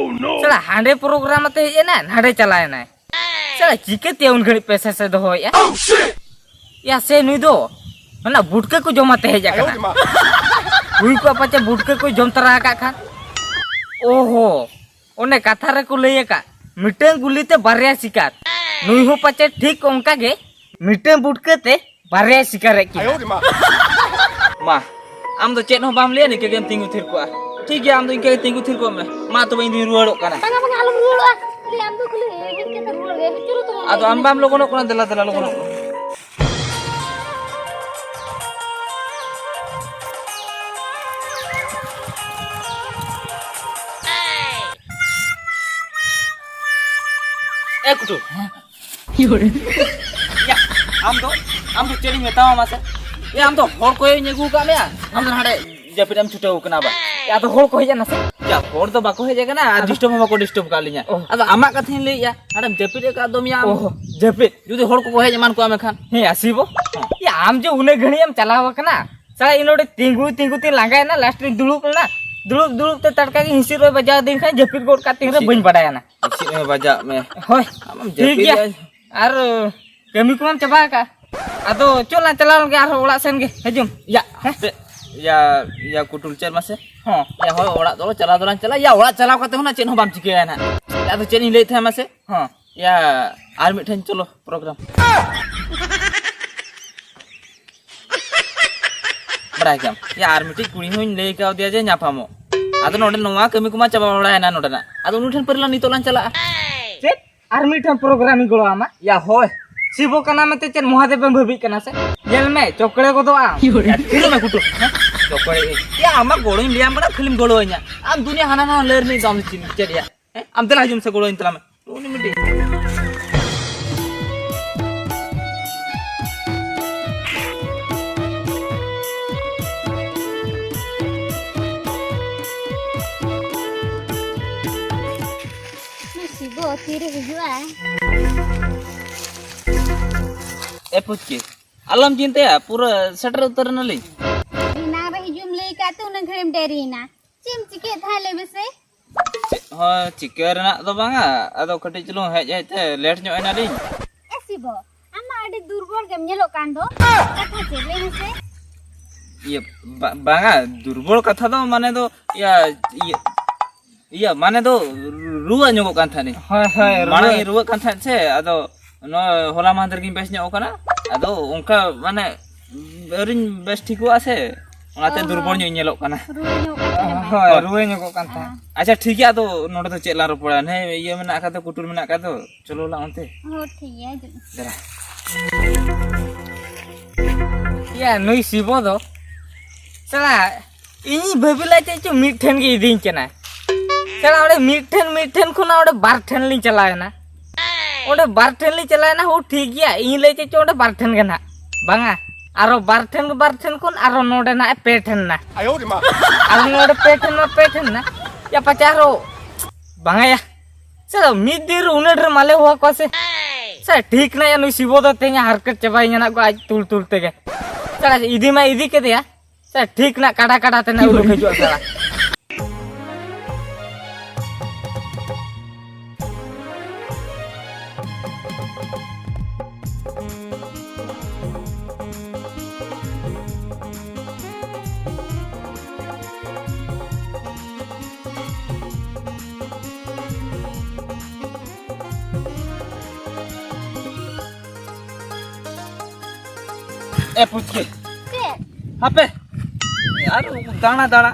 ᱥᱟᱞᱟ ᱦᱟᱸᱰᱮ ᱯᱨᱳᱜᱨᱟᱢ ᱟᱛᱮ ᱦᱮᱡ ᱮᱱᱟᱭ, ᱱᱟᱰᱮ ᱪᱟᱞᱟᱣ ᱮᱱᱟᱭ᱾ ᱥᱟᱞᱟ ᱪᱤᱠᱟᱹᱛᱮ ᱩᱱ ᱜᱷᱟᱹᱲᱤᱡ ᱯᱮᱥᱮᱥ ᱮ ᱫᱚᱦᱚᱭᱮᱫᱼᱟ? ᱭᱟ ᱥᱮ ᱱᱩᱭ ᱫᱚ ᱚᱱᱟ ᱵᱩᱴᱠᱟᱹ ᱠᱚ ᱡᱚᱢ ᱟᱛᱮ ᱦᱮᱡ ᱟᱠᱟᱱᱟ᱾ ᱦᱩᱭ ᱠᱚᱜᱼᱟ ᱯᱟᱪᱮ ᱵᱩᱴᱠᱟᱹ ᱠᱚᱭ ᱡᱚᱢ ᱛᱚᱨᱟ ᱟᱠᱟᱫ ᱠᱷᱟᱱ᱾ ᱳᱦᱳ, ᱚᱱᱮ ᱠᱟᱛᱷᱟ ᱨᱮᱠᱚ ᱞᱟᱹᱭ ᱟᱠᱟᱫ, ᱢᱤᱫᱴᱟᱝ ᱜᱩᱞᱤ ᱛᱮ ᱵᱟᱨᱭᱟ ᱥᱤᱠᱟᱨ᱾ ᱱᱩᱭ ᱦᱚᱸ ᱯᱟᱪᱮ ᱴᱷᱤᱠ ᱚᱱᱠᱟ ᱜᱮ ᱢᱤᱫᱴᱟᱝ ᱵᱩᱴᱠᱟᱹ ᱛᱮ ᱵᱟᱨᱭᱟᱭ ᱥᱤᱠᱟᱨᱮᱫ ᱠᱤᱱᱟ᱾ ᱢᱟ, ᱟᱢ ᱫᱚ ᱪᱮᱫ ᱦᱚᱸ ᱵᱟᱢ ᱞᱟᱹᱭᱟ, ᱱᱤᱝᱠᱟᱹ ᱜᱮᱢ ᱛᱤᱸᱜᱩ ᱛᱷᱤᱨ ᱠᱚᱜᱼᱟ᱾ ᱴᱷᱤᱠ ᱜᱮᱭᱟ, ᱟᱢ ᱫᱚ ᱤᱱᱠᱟᱹ ᱜᱮ ᱛᱤᱸᱜᱩ ᱛᱷᱤᱨ ᱠᱚᱜ ᱢᱮ᱾ ᱢᱟ ᱛᱚᱵᱮ, ᱤᱧ ᱫᱩᱧ ᱨᱩᱣᱟᱹᱲᱚᱜ ᱠᱟᱱᱟ᱾ ᱵᱟᱝᱟ, ᱵᱟᱝᱟ, ᱟᱞᱚᱢ ᱨᱩᱣᱟᱹᱲᱚᱜᱼᱟ᱾ ᱠᱷᱟᱹᱞᱤ ᱟᱢ ᱫᱚ ᱠᱷᱟᱹᱞᱤ ᱦᱮᱡ ᱠᱟᱛᱮ ᱨᱩᱣᱟᱹᱲ ᱜᱮ᱾ ᱪᱚᱞᱚ ᱛᱚᱵᱮ᱾ ᱟᱫᱚ ᱟᱢ ᱵᱟᱢ ᱞᱚᱜᱚᱱᱚᱜ ᱠᱟᱱᱟ, ᱫᱮᱞᱟ, ᱫᱮᱞᱟ, ᱞᱚᱜᱚᱱᱚᱜ ᱢᱮ᱾ ᱮ ᱠᱩᱴᱩ᱾ ᱭᱟ, ᱟᱢ ᱫᱚ, ᱟᱢ ᱫᱚ ᱪᱮᱫ ᱤᱧ ᱢᱮᱛᱟᱢᱟ ᱢᱟᱥᱮ? ᱮ, ᱟᱢ ᱫᱚ ᱦᱚᱲ ᱠᱚᱭᱮᱧ ᱟᱹᱜᱩ ᱟᱠᱟᱫ ᱢᱮᱭᱟ, ᱟᱢ ᱫᱚ ᱦᱟᱸᱰᱮ ᱡᱟᱹᱯᱤᱫ ᱮᱢ ᱪᱷᱩᱴᱟᱹᱣ ᱠᱟᱱᱟ ᱵᱟ? ᱮ, ᱟᱫᱚ ᱦᱚᱲ ᱠᱚ ᱦᱮᱡ ᱮᱱᱟ ᱥᱮ? ᱭᱟ, ᱦᱚᱲ ᱫᱚ ᱵᱟᱠᱚ ᱦᱮᱡ ᱟᱠᱟᱱᱟ ᱟᱨ ᱟᱫᱚ? ᱰᱤᱥᱴᱟᱵ ᱦᱚᱸ ᱵᱟᱠᱚ ᱰᱤᱥᱴᱟᱵ ᱟᱠᱟᱫ ᱞᱤᱧᱟ᱾ ᱚ᱾ ᱟᱫᱚ ᱟᱢᱟᱜ ᱠᱟᱛᱷᱟᱧ ᱞᱟᱹᱭᱮᱫᱼᱟ, ᱦᱟᱸᱰᱮᱢ ᱡᱟᱹᱯᱤᱫ ᱟᱠᱟᱫ ᱫᱚ ᱢᱮᱭᱟ ᱟᱢ᱾ ᱚ, ᱡᱟᱹᱯᱤᱫ? ᱡᱩᱫᱤ ᱦᱚᱲ ᱠᱚᱠᱚ ᱦᱮᱡ ᱮᱢᱟᱱ ᱠᱚᱜᱼᱟ ᱢᱮᱱᱠᱷᱟᱱ? ᱦᱮᱸ, ᱟᱥᱤ ᱵᱚ᱾ ᱦᱮᱸ᱾ ᱭᱟ, ᱟᱢ ᱡᱮ ᱩᱱᱟᱹᱜ ᱜᱷᱟᱹᱲᱤᱡ ᱮᱢ ᱪᱟᱞᱟᱣ ᱟᱠᱟᱱᱟ, ᱥᱟᱞᱟ ᱤᱧ ᱱᱚᱰᱮ ᱛᱤᱸᱜᱩ ᱛᱤᱸᱜᱩ ᱛᱤᱧ ᱞᱟᱸᱜᱟᱭᱮᱱᱟ, ᱞᱟᱥᱴ ᱨᱤᱧ ᱫᱩᱲᱩᱵ ᱞᱮᱱᱟ᱾ ᱫᱩᱲᱩᱵ ᱫᱩᱲᱩᱵ ᱛᱮ ᱴᱟᱴᱠᱟ ᱜᱮ ᱦᱤᱸᱥᱤᱫ ᱦᱚᱭ ᱵᱟᱡᱟᱣ ᱟᱹᱫᱤᱧ ᱠᱷᱟᱱ ᱡᱟᱹᱯᱤᱫ ᱜᱚᱫ ᱠᱟᱜ ᱛᱤᱧ ᱨᱮ ᱦᱤᱸᱥᱤᱫ? ᱵᱟᱹᱧ ᱵᱟᱰᱟᱭᱟᱱᱟ᱾ ᱦᱤᱸᱥᱤᱫ ᱦᱚᱭ ᱵᱟᱡᱟᱣ ᱢᱮ᱾ ᱦᱳᱭ, ᱟᱢᱮᱢ ᱴᱷᱤᱠ ᱜᱮᱭᱟ᱾ ᱡᱟᱹᱯᱤᱫ ᱮᱫᱟ᱾ ᱟᱨ ᱠᱟᱹᱢᱤ ᱠᱚᱢᱟᱢ ᱪᱟᱵᱟ ᱟᱠᱟᱜᱼᱟ? ᱟᱫᱚ ᱪᱚ ᱞᱟᱝ ᱪᱟᱞᱟᱣ ᱞᱮᱱ ᱜᱮ ᱟᱨᱦᱚᱸ ᱚᱲᱟᱜ ᱥᱮᱱ ᱜᱮ᱾ ᱦᱤᱡᱩᱜ᱾ ᱭᱟ, ᱦᱮᱸ? ᱦᱟᱯᱮ, ᱭᱟ, ᱭᱟ, ᱠᱩᱴᱩᱞ ᱪᱮᱫ ᱢᱟᱥᱮ? ᱦᱚᱸ᱾ ᱭᱟ, ᱦᱳᱭ, ᱚᱲᱟᱜ ᱫᱚ ᱪᱟᱞᱟᱣ ᱫᱚᱞᱟᱝ ᱪᱟᱞᱟᱜᱼᱟ᱾ ᱭᱟ, ᱚᱲᱟᱜ ᱪᱟᱞᱟᱣ ᱠᱟᱛᱮ ᱦᱚᱸ ᱱᱟᱜ ᱪᱮᱫ ᱦᱚᱸ ᱵᱟᱢ ᱪᱤᱠᱟᱹᱭᱟ ᱱᱟᱜ᱾ ᱭᱟ, ᱟᱫᱚ ᱪᱮᱫ ᱤᱧ ᱞᱟᱹᱭᱮᱫ ᱛᱟᱦᱮᱸᱫ ᱢᱟᱥᱮ? ᱦᱚᱸ᱾ ᱭᱟ, ᱟᱨ ᱢᱤᱫᱴᱷᱮᱱ ᱪᱚᱞᱚ, ᱯᱨᱳᱜᱨᱟᱢ᱾ ᱵᱟᱲᱟᱭ ᱠᱮᱫᱟᱢ? ᱭᱟ, ᱟᱨ ᱢᱤᱫᱴᱤᱡ ᱠᱩᱲᱤ ᱦᱚᱸᱧ ᱞᱟᱹᱭ ᱠᱟᱣᱫᱮᱭᱟ ᱡᱮ ᱧᱟᱯᱟᱢᱚᱜ᱾ ᱟᱫᱚ ᱱᱚᱰᱮ ᱱᱚᱣᱟ ᱠᱟᱹᱢᱤ ᱠᱚᱢᱟ ᱪᱟᱵᱟ ᱵᱟᱲᱟᱭᱮᱱᱟ ᱱᱚᱰᱮᱱᱟᱜ᱾ ᱟᱫᱚ ᱩᱱᱤ ᱴᱷᱮᱱ ᱯᱟᱹᱨᱤᱞᱟ ᱱᱤᱛᱚᱜ ᱞᱟᱝ ᱪᱟᱞᱟᱜᱼᱟ᱾ ᱪᱮᱫ? ᱟᱨ ᱢᱤᱫᱴᱟᱝ ᱯᱨᱳᱜᱨᱟᱢ ᱤᱧ ᱜᱚᱲᱚ ᱟᱢᱟ? ᱭᱟ, ᱦᱳᱭ᱾ ᱥᱤᱵᱚ ᱠᱟᱱᱟ ᱢᱮᱱᱛᱮ ᱪᱮᱫ ᱢᱚᱦᱟᱫᱮᱵ ᱮᱢ ᱵᱷᱟᱹᱵᱤᱜ ᱠᱟᱱᱟ ᱥᱮ? ᱧᱮᱞ ᱢᱮ, ᱪᱚᱠᱲᱮ ᱜᱚᱫᱚᱜ ᱟᱢ᱾ ᱭᱟ, ᱛᱷᱤᱨᱚᱜ ᱢᱮ, ᱠᱩᱴᱩ᱾ ᱦᱮᱸ? ᱪᱚᱠᱲᱮ ᱤᱧ᱾ ᱭᱟ, ᱟᱢᱟᱜ ᱜᱚᱲᱚᱧ ᱞᱟᱹᱭᱟᱢ ᱠᱟᱱᱟ, ᱠᱷᱟᱹᱞᱤᱢ ᱜᱚᱲᱚᱣᱟᱹᱧᱟ᱾ ᱟᱢ ᱫᱩᱱᱤᱭᱟᱹ ᱦᱟᱱᱟ ᱱᱟᱣᱟ ᱞᱟᱹᱭ ᱨᱤᱱᱤᱡ ᱫᱚ ᱟᱢ ᱫᱚ ᱪᱮᱫ, ᱪᱮᱫ ᱭᱟ? ᱦᱮᱸ? ᱟᱢ ᱫᱮᱞᱟ ᱦᱤᱡᱩᱜ ᱢᱮᱥᱮ, ᱜᱚᱲᱚᱣᱟᱹᱧ ᱛᱟᱞᱟᱝ ᱢᱮ᱾ ᱩᱱᱤ ᱢᱤᱫᱴᱤᱡ᱾ ᱛᱤᱨᱮ ᱦᱤᱡᱩᱜᱼᱟᱭ? ᱮ ᱯᱩᱪᱠᱤ, ᱟᱞᱚᱢ ᱪᱤᱱᱛᱟᱹᱭᱟ, ᱯᱩᱨᱟᱹ ᱥᱮᱴᱮᱨ ᱩᱛᱟᱹᱨ ᱮᱱᱟᱞᱤᱧ᱾ ᱮᱱᱟᱝ ᱨᱮ ᱦᱤᱡᱩᱜ ᱮᱢ ᱞᱟᱹᱭ ᱠᱟᱜ ᱛᱮ ᱩᱱᱟᱹᱜ ᱜᱷᱟᱹᱲᱤᱡ ᱮᱢ ᱰᱮᱨᱤᱭᱮᱱᱟ᱾ ᱪᱮᱫ ᱮᱢ ᱪᱤᱠᱟᱹᱭᱮᱫ ᱛᱟᱦᱮᱸᱫ ᱞᱟᱹᱭ ᱢᱮᱥᱮ? ᱪᱮᱫ ᱦᱚᱸ ᱪᱤᱠᱟᱹ ᱨᱮᱱᱟᱜ ᱫᱚ ᱵᱟᱝᱟ, ᱟᱫᱚ ᱠᱟᱹᱴᱤᱡ ᱪᱩᱞᱩᱝ ᱦᱮᱡ ᱦᱮᱡ ᱛᱮ ᱞᱮᱴ ᱧᱚᱜ ᱮᱱᱟᱞᱤᱧ᱾ ᱮ ᱥᱤᱵᱚ, ᱟᱢ ᱢᱟ ᱟᱹᱰᱤ ᱫᱩᱨᱵᱚᱞ ᱜᱮᱢ ᱧᱮᱞᱚᱜ ᱠᱟᱱ ᱫᱚ᱾ ᱠᱟᱛᱷᱟ ᱪᱮᱫ ᱞᱟᱹᱭ ᱢᱮᱥᱮ? ᱤᱭᱟᱹ, ᱵᱟ-, ᱵᱟᱝᱟ, ᱫᱩᱨᱵᱚᱞ ᱠᱟᱛᱷᱟ ᱫᱚ ᱢᱟᱱᱮ ᱫᱚ, ᱤᱭᱟᱹ, ᱤᱭᱟᱹ, ᱤᱭᱟᱹ, ᱢᱟᱱᱮ ᱫᱚ ᱨᱩ-, ᱨᱩᱣᱟᱹ ᱧᱚᱜᱚᱜ ᱠᱟᱱ ᱛᱟᱦᱮᱸᱫ᱾ ᱦᱳᱭ, ᱦᱳᱭ, ᱢᱟᱲᱟᱝ ᱨᱩᱣᱟᱹ᱾ ᱤᱧ ᱨᱩᱣᱟᱹᱜ ᱠᱟᱱ ᱛᱟᱦᱮᱸᱫ ᱥᱮ, ᱟᱫᱚ ᱱᱚᱣᱟ ᱦᱚᱞᱟ ᱢᱟᱦᱫᱮᱨ ᱜᱤᱧ ᱵᱮᱥ ᱧᱚᱜ ᱠᱟᱱᱟ᱾ ᱟᱫᱚ ᱚᱱᱠᱟ ᱢᱟᱱᱮ ᱟᱹᱣᱨᱤᱧ ᱵᱮᱥ ᱴᱷᱤᱠᱚᱜᱼᱟ ᱥᱮ, ᱚᱱᱟᱛᱮ ᱚ᱾ ᱫᱩᱨᱵᱚᱞ ᱧᱚᱜ ᱤᱧ ᱧᱮᱞᱚᱜ ᱠᱟᱱᱟ᱾ ᱨᱩᱣᱟᱹ ᱧᱚᱜᱚᱜ ᱠᱟᱱ ᱛᱟᱦᱮᱸᱫ᱾ ᱦᱳᱭ, ᱦᱳᱭ᱾ ᱨᱩᱣᱟᱹ ᱧᱚᱜᱚᱜ ᱠᱟᱱ ᱛᱟᱦᱮᱸᱫ᱾ ᱟᱪᱪᱷᱟ, ᱴᱷᱤᱠ ᱜᱮᱭᱟ, ᱟᱫᱚ ᱱᱚᱰᱮ ᱫᱚ ᱪᱮᱫ ᱞᱟᱝ ᱨᱚᱯᱚᱲᱟ? ᱦᱮᱸ, ᱤᱭᱟᱹ ᱢᱮᱱᱟᱜ ᱟᱠᱟᱫ ᱫᱚ, ᱠᱩᱴᱩᱨ ᱢᱮᱱᱟᱜ ᱟᱠᱟᱫ ᱫᱚ, ᱪᱚᱞᱚ ᱞᱟᱝ ᱚᱱᱛᱮ᱾ ᱦᱳᱭ, ᱴᱷᱤᱠ ᱜᱮᱭᱟ, ᱦᱤᱡᱩᱜ ᱢᱮ᱾ ᱫᱮᱞᱟ᱾ ᱭᱟ, ᱱᱩᱭ ᱥᱤᱵᱚ ᱫᱚ ᱥᱟᱞᱟ ᱤᱧᱤᱧ ᱵᱷᱟᱹᱵᱤ ᱞᱮᱫ ᱪᱮᱫ ᱪᱚ ᱢᱤᱫ ᱴᱷᱮᱱ ᱜᱮ ᱤᱫᱤᱧ ᱠᱟᱱᱟᱭ᱾ ᱥᱟᱞᱟ ᱚᱸᱰᱮ ᱢᱤᱫ ᱴᱷᱮᱱ, ᱢᱤᱫ ᱴᱷᱮᱱ ᱠᱷᱚᱱᱟᱜ ᱚᱸᱰᱮ ᱵᱟᱨ ᱴᱷᱮᱱ ᱞᱤᱧ ᱪᱟᱞᱟᱣ ᱮᱱᱟ᱾ ᱚᱸᱰᱮ ᱵᱟᱨ ᱴᱷᱮᱱ ᱞᱤᱧ ᱪᱟᱞᱟᱣ ᱮᱱᱟ, ᱦᱳ ᱴᱷᱤᱠ ᱜᱮᱭᱟ, ᱤᱧ ᱞᱟᱹᱭ ᱪᱮᱫ ᱪᱚ ᱚᱸᱰᱮ ᱵᱟᱨ ᱴᱷᱮᱱ ᱜᱮ ᱱᱟᱦᱟᱜ᱾ ᱵᱟᱝᱟ, ᱟᱨᱚ ᱵᱟᱨ ᱴᱷᱮᱱ, ᱵᱟᱨ ᱴᱷᱮᱱ ᱠᱷᱚᱱ ᱟᱨᱚ ᱱᱚᱰᱮ ᱱᱟᱦᱟᱜ ᱯᱮ ᱴᱷᱮᱱ ᱱᱟ᱾ ᱟᱨᱚ ᱱᱚᱰᱮ ᱯᱮ ᱴᱷᱮᱱ ᱢᱟ ᱯᱮ ᱴᱷᱮᱱ ᱱᱟ᱾ ᱭᱟ ᱯᱟᱪᱮ ᱟᱨᱚ ᱵᱟᱝᱟ ᱭᱟ᱾ ᱥᱟᱞᱟ ᱢᱤᱫ ᱫᱤᱱ ᱨᱮ ᱩᱱᱟᱹᱜ ᱰᱷᱮᱨ ᱢᱟᱞᱮ ᱦᱚᱦᱚ ᱠᱚᱣᱟ ᱥᱮ? ᱥᱟᱞᱟ ᱴᱷᱤᱠ ᱱᱟ ᱭᱟ, ᱱᱩᱭ ᱥᱤᱵᱚ ᱫᱚ ᱛᱮᱦᱮᱧ ᱦᱟᱨᱠᱮᱛ ᱪᱟᱵᱟᱭ ᱧᱟᱱᱟᱜ ᱠᱚ ᱟᱡ ᱛᱩᱞ ᱛᱩᱞ ᱛᱮᱜᱮ᱾ ᱥᱟᱞᱟ ᱤᱫᱤ ᱢᱟ ᱤᱫᱤ ᱠᱮᱫᱮᱭᱟ᱾ ᱥᱟᱞᱟ ᱴᱷᱤᱠ ᱱᱟ ᱠᱟᱰᱟ ᱠᱟᱰᱟ ᱛᱮ ᱱᱟ ᱩᱰᱩᱠ ᱦᱤᱡᱩᱜᱼᱟ ᱥᱟᱞᱟ᱾ ᱮ ᱯᱩᱪᱠᱤ᱾ ᱪᱮᱫ? ᱦᱟᱯᱮ᱾ ᱟᱨ ᱫᱟᱬᱟ ᱫᱟᱬᱟ᱾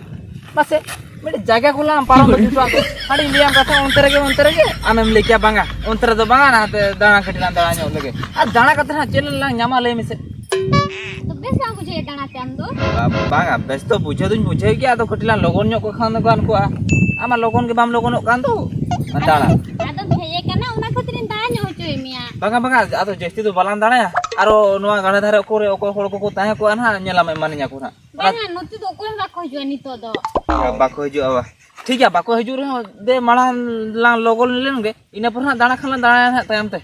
ᱢᱟᱥᱮ, ᱢᱤᱫᱴᱮᱡ ᱡᱟᱭᱜᱟ ᱠᱚ ᱞᱟᱝ ᱯᱟᱨᱚᱢ ᱦᱚᱪᱚᱣᱟᱜ ᱠᱚ᱾ ᱦᱟᱸᱰᱮᱧ ᱞᱟᱹᱭᱟᱢ ᱠᱟᱛᱷᱟ, ᱚᱱᱛᱮ ᱨᱮᱜᱮ, ᱚᱱᱛᱮ ᱨᱮᱜᱮ᱾ ᱟᱢᱮᱢ ᱞᱟᱹᱭ ᱠᱮᱭᱟ, "ᱵᱟᱝᱟ, ᱚᱱᱛᱮ ᱨᱮᱫᱚ ᱵᱟᱝᱟ, ᱱᱟᱛᱮ ᱫᱟᱬᱟ ᱠᱟᱹᱴᱤᱡ ᱞᱟᱝ ᱫᱟᱬᱟ ᱧᱚᱜ ᱞᱮᱜᱮ᱾" ᱟᱨ ᱫᱟᱬᱟ ᱠᱟᱛᱮ ᱦᱟᱸᱜ ᱪᱮᱫ ᱞᱟᱝ ᱧᱟᱢᱟ, ᱞᱟᱹᱭ ᱢᱮᱥᱮ? ᱛᱚ ᱵᱮᱥ ᱵᱟᱝ ᱵᱩᱡᱷᱟᱹᱣ ᱫᱟᱬᱟ ᱛᱮ ᱟᱢ ᱫᱚ? ᱵᱟ-, ᱵᱟᱝᱟ, ᱵᱮᱥ ᱫᱚ ᱵᱩᱡᱷᱟᱹᱣ ᱫᱚᱧ ᱵᱩᱡᱷᱟᱹᱣ ᱜᱮᱭᱟ, ᱟᱫᱚ ᱠᱟᱹᱴᱤᱡ ᱞᱟᱝ ᱞᱚᱜᱚᱱ ᱧᱚᱜ ᱠᱚ ᱠᱷᱟᱱ ᱫᱚ ᱜᱟᱱ ᱠᱚᱜᱼᱟ᱾ ᱟᱢ ᱢᱟ ᱞᱚᱜᱚᱱ ᱜᱮ ᱵᱟᱢ ᱞᱚᱜᱚᱱᱚᱜ ᱠᱟᱱ ᱫᱚ᱾ ᱫᱟᱬᱟ᱾ ᱟᱫᱚᱢ ᱦᱮᱡ ᱟᱠᱟᱱᱟ, ᱚᱱᱟ ᱠᱷᱟᱹᱛᱤᱨ ᱤᱧ ᱫᱟᱬᱟ ᱧᱚᱜ ᱦᱚᱪᱚᱭᱮᱫ ᱢᱮᱭᱟ᱾ ᱵᱟᱝᱟ, ᱵᱟᱝᱟ, ᱟᱫᱚ ᱡᱟᱹᱥᱛᱤ ᱫᱚ ᱵᱟᱞᱟᱝ ᱫᱟᱬᱟᱭᱟ᱾ ᱟᱨᱚ ᱱᱚᱣᱟ ᱜᱟᱰᱟ ᱫᱷᱟᱨᱮ ᱠᱚᱨᱮ ᱚᱠᱚᱭ ᱦᱚᱲ ᱠᱚᱠᱚ ᱛᱟᱦᱮᱸ ᱠᱚᱜᱼᱟ ᱱᱟᱦᱟᱜ, ᱧᱮᱞᱟᱢ ᱮᱢᱟᱱᱤᱧᱟ ᱠᱚ ᱱᱟᱦᱟᱜ᱾ ᱚᱱᱟ ᱵᱟᱝᱟ, ᱱᱚᱛᱮ ᱫᱚ ᱚᱠᱚᱭ ᱦᱚᱸ ᱵᱟᱠᱚ ᱦᱤᱡᱩᱜᱼᱟ ᱱᱤᱛᱚᱜ ᱫᱚ᱾ ᱵᱟᱠᱚ ᱦᱤᱡᱩᱜᱼᱟ ᱵᱟ᱾ ᱴᱷᱤᱠ ᱜᱮᱭᱟ, ᱵᱟᱠᱚ ᱦᱤᱡᱩᱜ ᱨᱮᱦᱚᱸ, ᱫᱮ ᱢᱟᱲᱟᱝ ᱞᱟᱝ ᱞᱚᱜᱚᱱ ᱞᱮᱱ ᱜᱮ, ᱤᱱᱟᱹ ᱯᱚᱨ ᱦᱟᱸᱜ ᱫᱟᱬᱟ ᱠᱷᱟᱱ ᱞᱟᱝ ᱫᱟᱬᱟᱭᱟ ᱦᱟᱸᱜ ᱛᱟᱭᱚᱢ ᱛᱮ᱾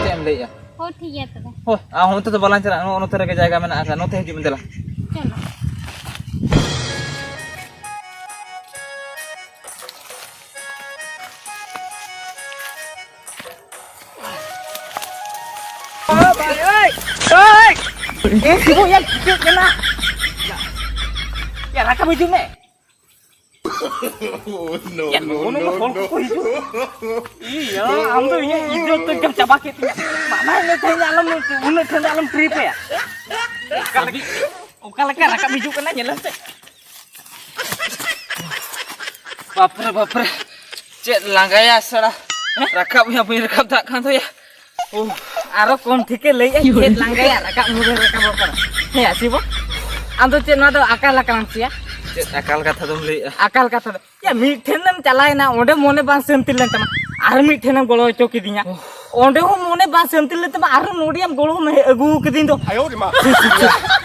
ᱪᱮᱫ ᱮᱢ ᱞᱟᱹᱭᱮᱜᱼᱟ? ᱦᱳᱭ, ᱴᱷᱤᱠ ᱜᱮᱭᱟ ᱛᱚᱵᱮ᱾ ᱦᱳᱭ, ᱟᱨ ᱚᱱᱛᱮ ᱫᱚ ᱵᱟᱞᱟᱝ ᱪᱟᱞᱟᱜᱼᱟ, ᱱᱚᱜᱼᱚ ᱱᱚᱛᱮ ᱨᱮᱜᱮ ᱡᱟᱭᱜᱟ ᱢᱮᱱᱟᱜ ᱟᱠᱟᱫ, ᱱᱚᱛᱮ ᱦᱤᱡᱩᱜ ᱢᱮ ᱫᱮᱞᱟ᱾ ᱪᱚᱞᱚ᱾ ᱮ ᱥᱤᱵᱩ, ᱭᱟ, ᱪᱤᱠᱟᱹᱜ ᱠᱟᱱᱟ? ᱭᱟ, ᱨᱟᱠᱟᱵ ᱦᱤᱡᱩᱜ ᱢᱮ᱾ ᱭᱟ, ᱱᱚᱜᱼᱚ ᱱᱚᱝᱠᱟ ᱦᱚᱲ ᱠᱚᱠᱚ ᱦᱤᱡᱩᱜ᱾ ᱤᱭᱟ, ᱟᱢ ᱫᱚ ᱤᱧᱟᱹᱜ ᱤᱡᱽᱡᱚᱛ ᱫᱚ ᱮᱠᱫᱚᱢ ᱪᱟᱵᱟ ᱠᱮᱫ ᱛᱤᱧᱟ᱾ ᱢᱟᱱᱟ ᱤᱱᱟᱹ ᱴᱷᱮᱱ ᱟᱞᱚᱢ, ᱩᱱᱟᱹᱜ ᱴᱷᱮᱱ ᱫᱚ ᱟᱞᱚᱢ ᱴᱨᱤᱯ ᱟᱭᱟ᱾ ᱚᱠᱟ ᱞᱮᱠᱟ ᱨᱟᱠᱟᱵ ᱦᱤᱡᱩᱜ ᱠᱟᱱᱟ, ᱧᱮᱞ ᱢᱮᱥᱮ᱾ ᱵᱟᱯᱨᱮ, ᱵᱟᱯᱨᱮ, ᱪᱮᱫ ᱞᱟᱸᱜᱟᱭᱟ ᱥᱟᱲᱟ᱾ ᱨᱟᱠᱟᱵ ᱦᱚᱸ ᱵᱟᱹᱧ ᱨᱟᱠᱟᱵ ᱫᱟᱲᱮᱭᱟᱜ ᱠᱟᱱ ᱫᱚᱭᱟ᱾ ᱳᱦ, ᱟᱨᱚ ᱠᱚᱢ ᱴᱷᱤᱠᱮ ᱞᱟᱹᱭᱮᱜᱼᱟ, ᱪᱮᱫ ᱞᱟᱸᱜᱟᱭᱟ, ᱨᱟᱠᱟᱵ ᱦᱚᱸ ᱵᱟᱹᱧ ᱨᱟᱠᱟᱵᱚᱜ ᱠᱟᱱᱟ᱾ ᱦᱮᱸ, ᱟᱥᱤ ᱵᱚ, ᱟᱢ ᱫᱚ ᱪᱮᱫ ᱱᱚᱣᱟ ᱫᱚ ᱟᱠᱟᱞ ᱟᱠᱟᱱᱟᱢ ᱥᱮᱭᱟ? ᱪᱮᱫ ᱟᱠᱟᱞ ᱠᱟᱛᱷᱟ ᱫᱚᱢ ᱞᱟᱹᱭᱮᱜᱼᱟ? ᱟᱠᱟᱞ ᱠᱟᱛᱷᱟ ᱫᱚ, ᱭᱟ, ᱢᱤᱫ ᱴᱷᱮᱱᱮᱢ ᱪᱟᱞᱟᱣᱮᱱᱟ, ᱚᱸᱰᱮ ᱢᱚᱱᱮ ᱵᱟᱝ ᱥᱟᱹᱱᱛᱤ ᱞᱮᱱ ᱛᱟᱢᱟ, ᱟᱨ ᱢᱤᱫ ᱴᱷᱮᱱᱮᱢ ᱜᱚᱲᱚ ᱦᱚᱪᱚ ᱠᱤᱫᱤᱧᱟ᱾ ᱚᱸᱰᱮ ᱦᱚᱸ ᱢᱚᱱᱮ ᱵᱟᱝ ᱥᱟᱹᱱᱛᱤ ᱞᱮᱱ ᱛᱟᱢᱟ, ᱟᱨᱦᱚᱸ ᱱᱚᱰᱮᱭᱟᱢ ᱜᱚᱲᱚ ᱢᱮ ᱟᱹᱜᱩ ᱠᱟᱹᱫᱤᱧ ᱫᱚ᱾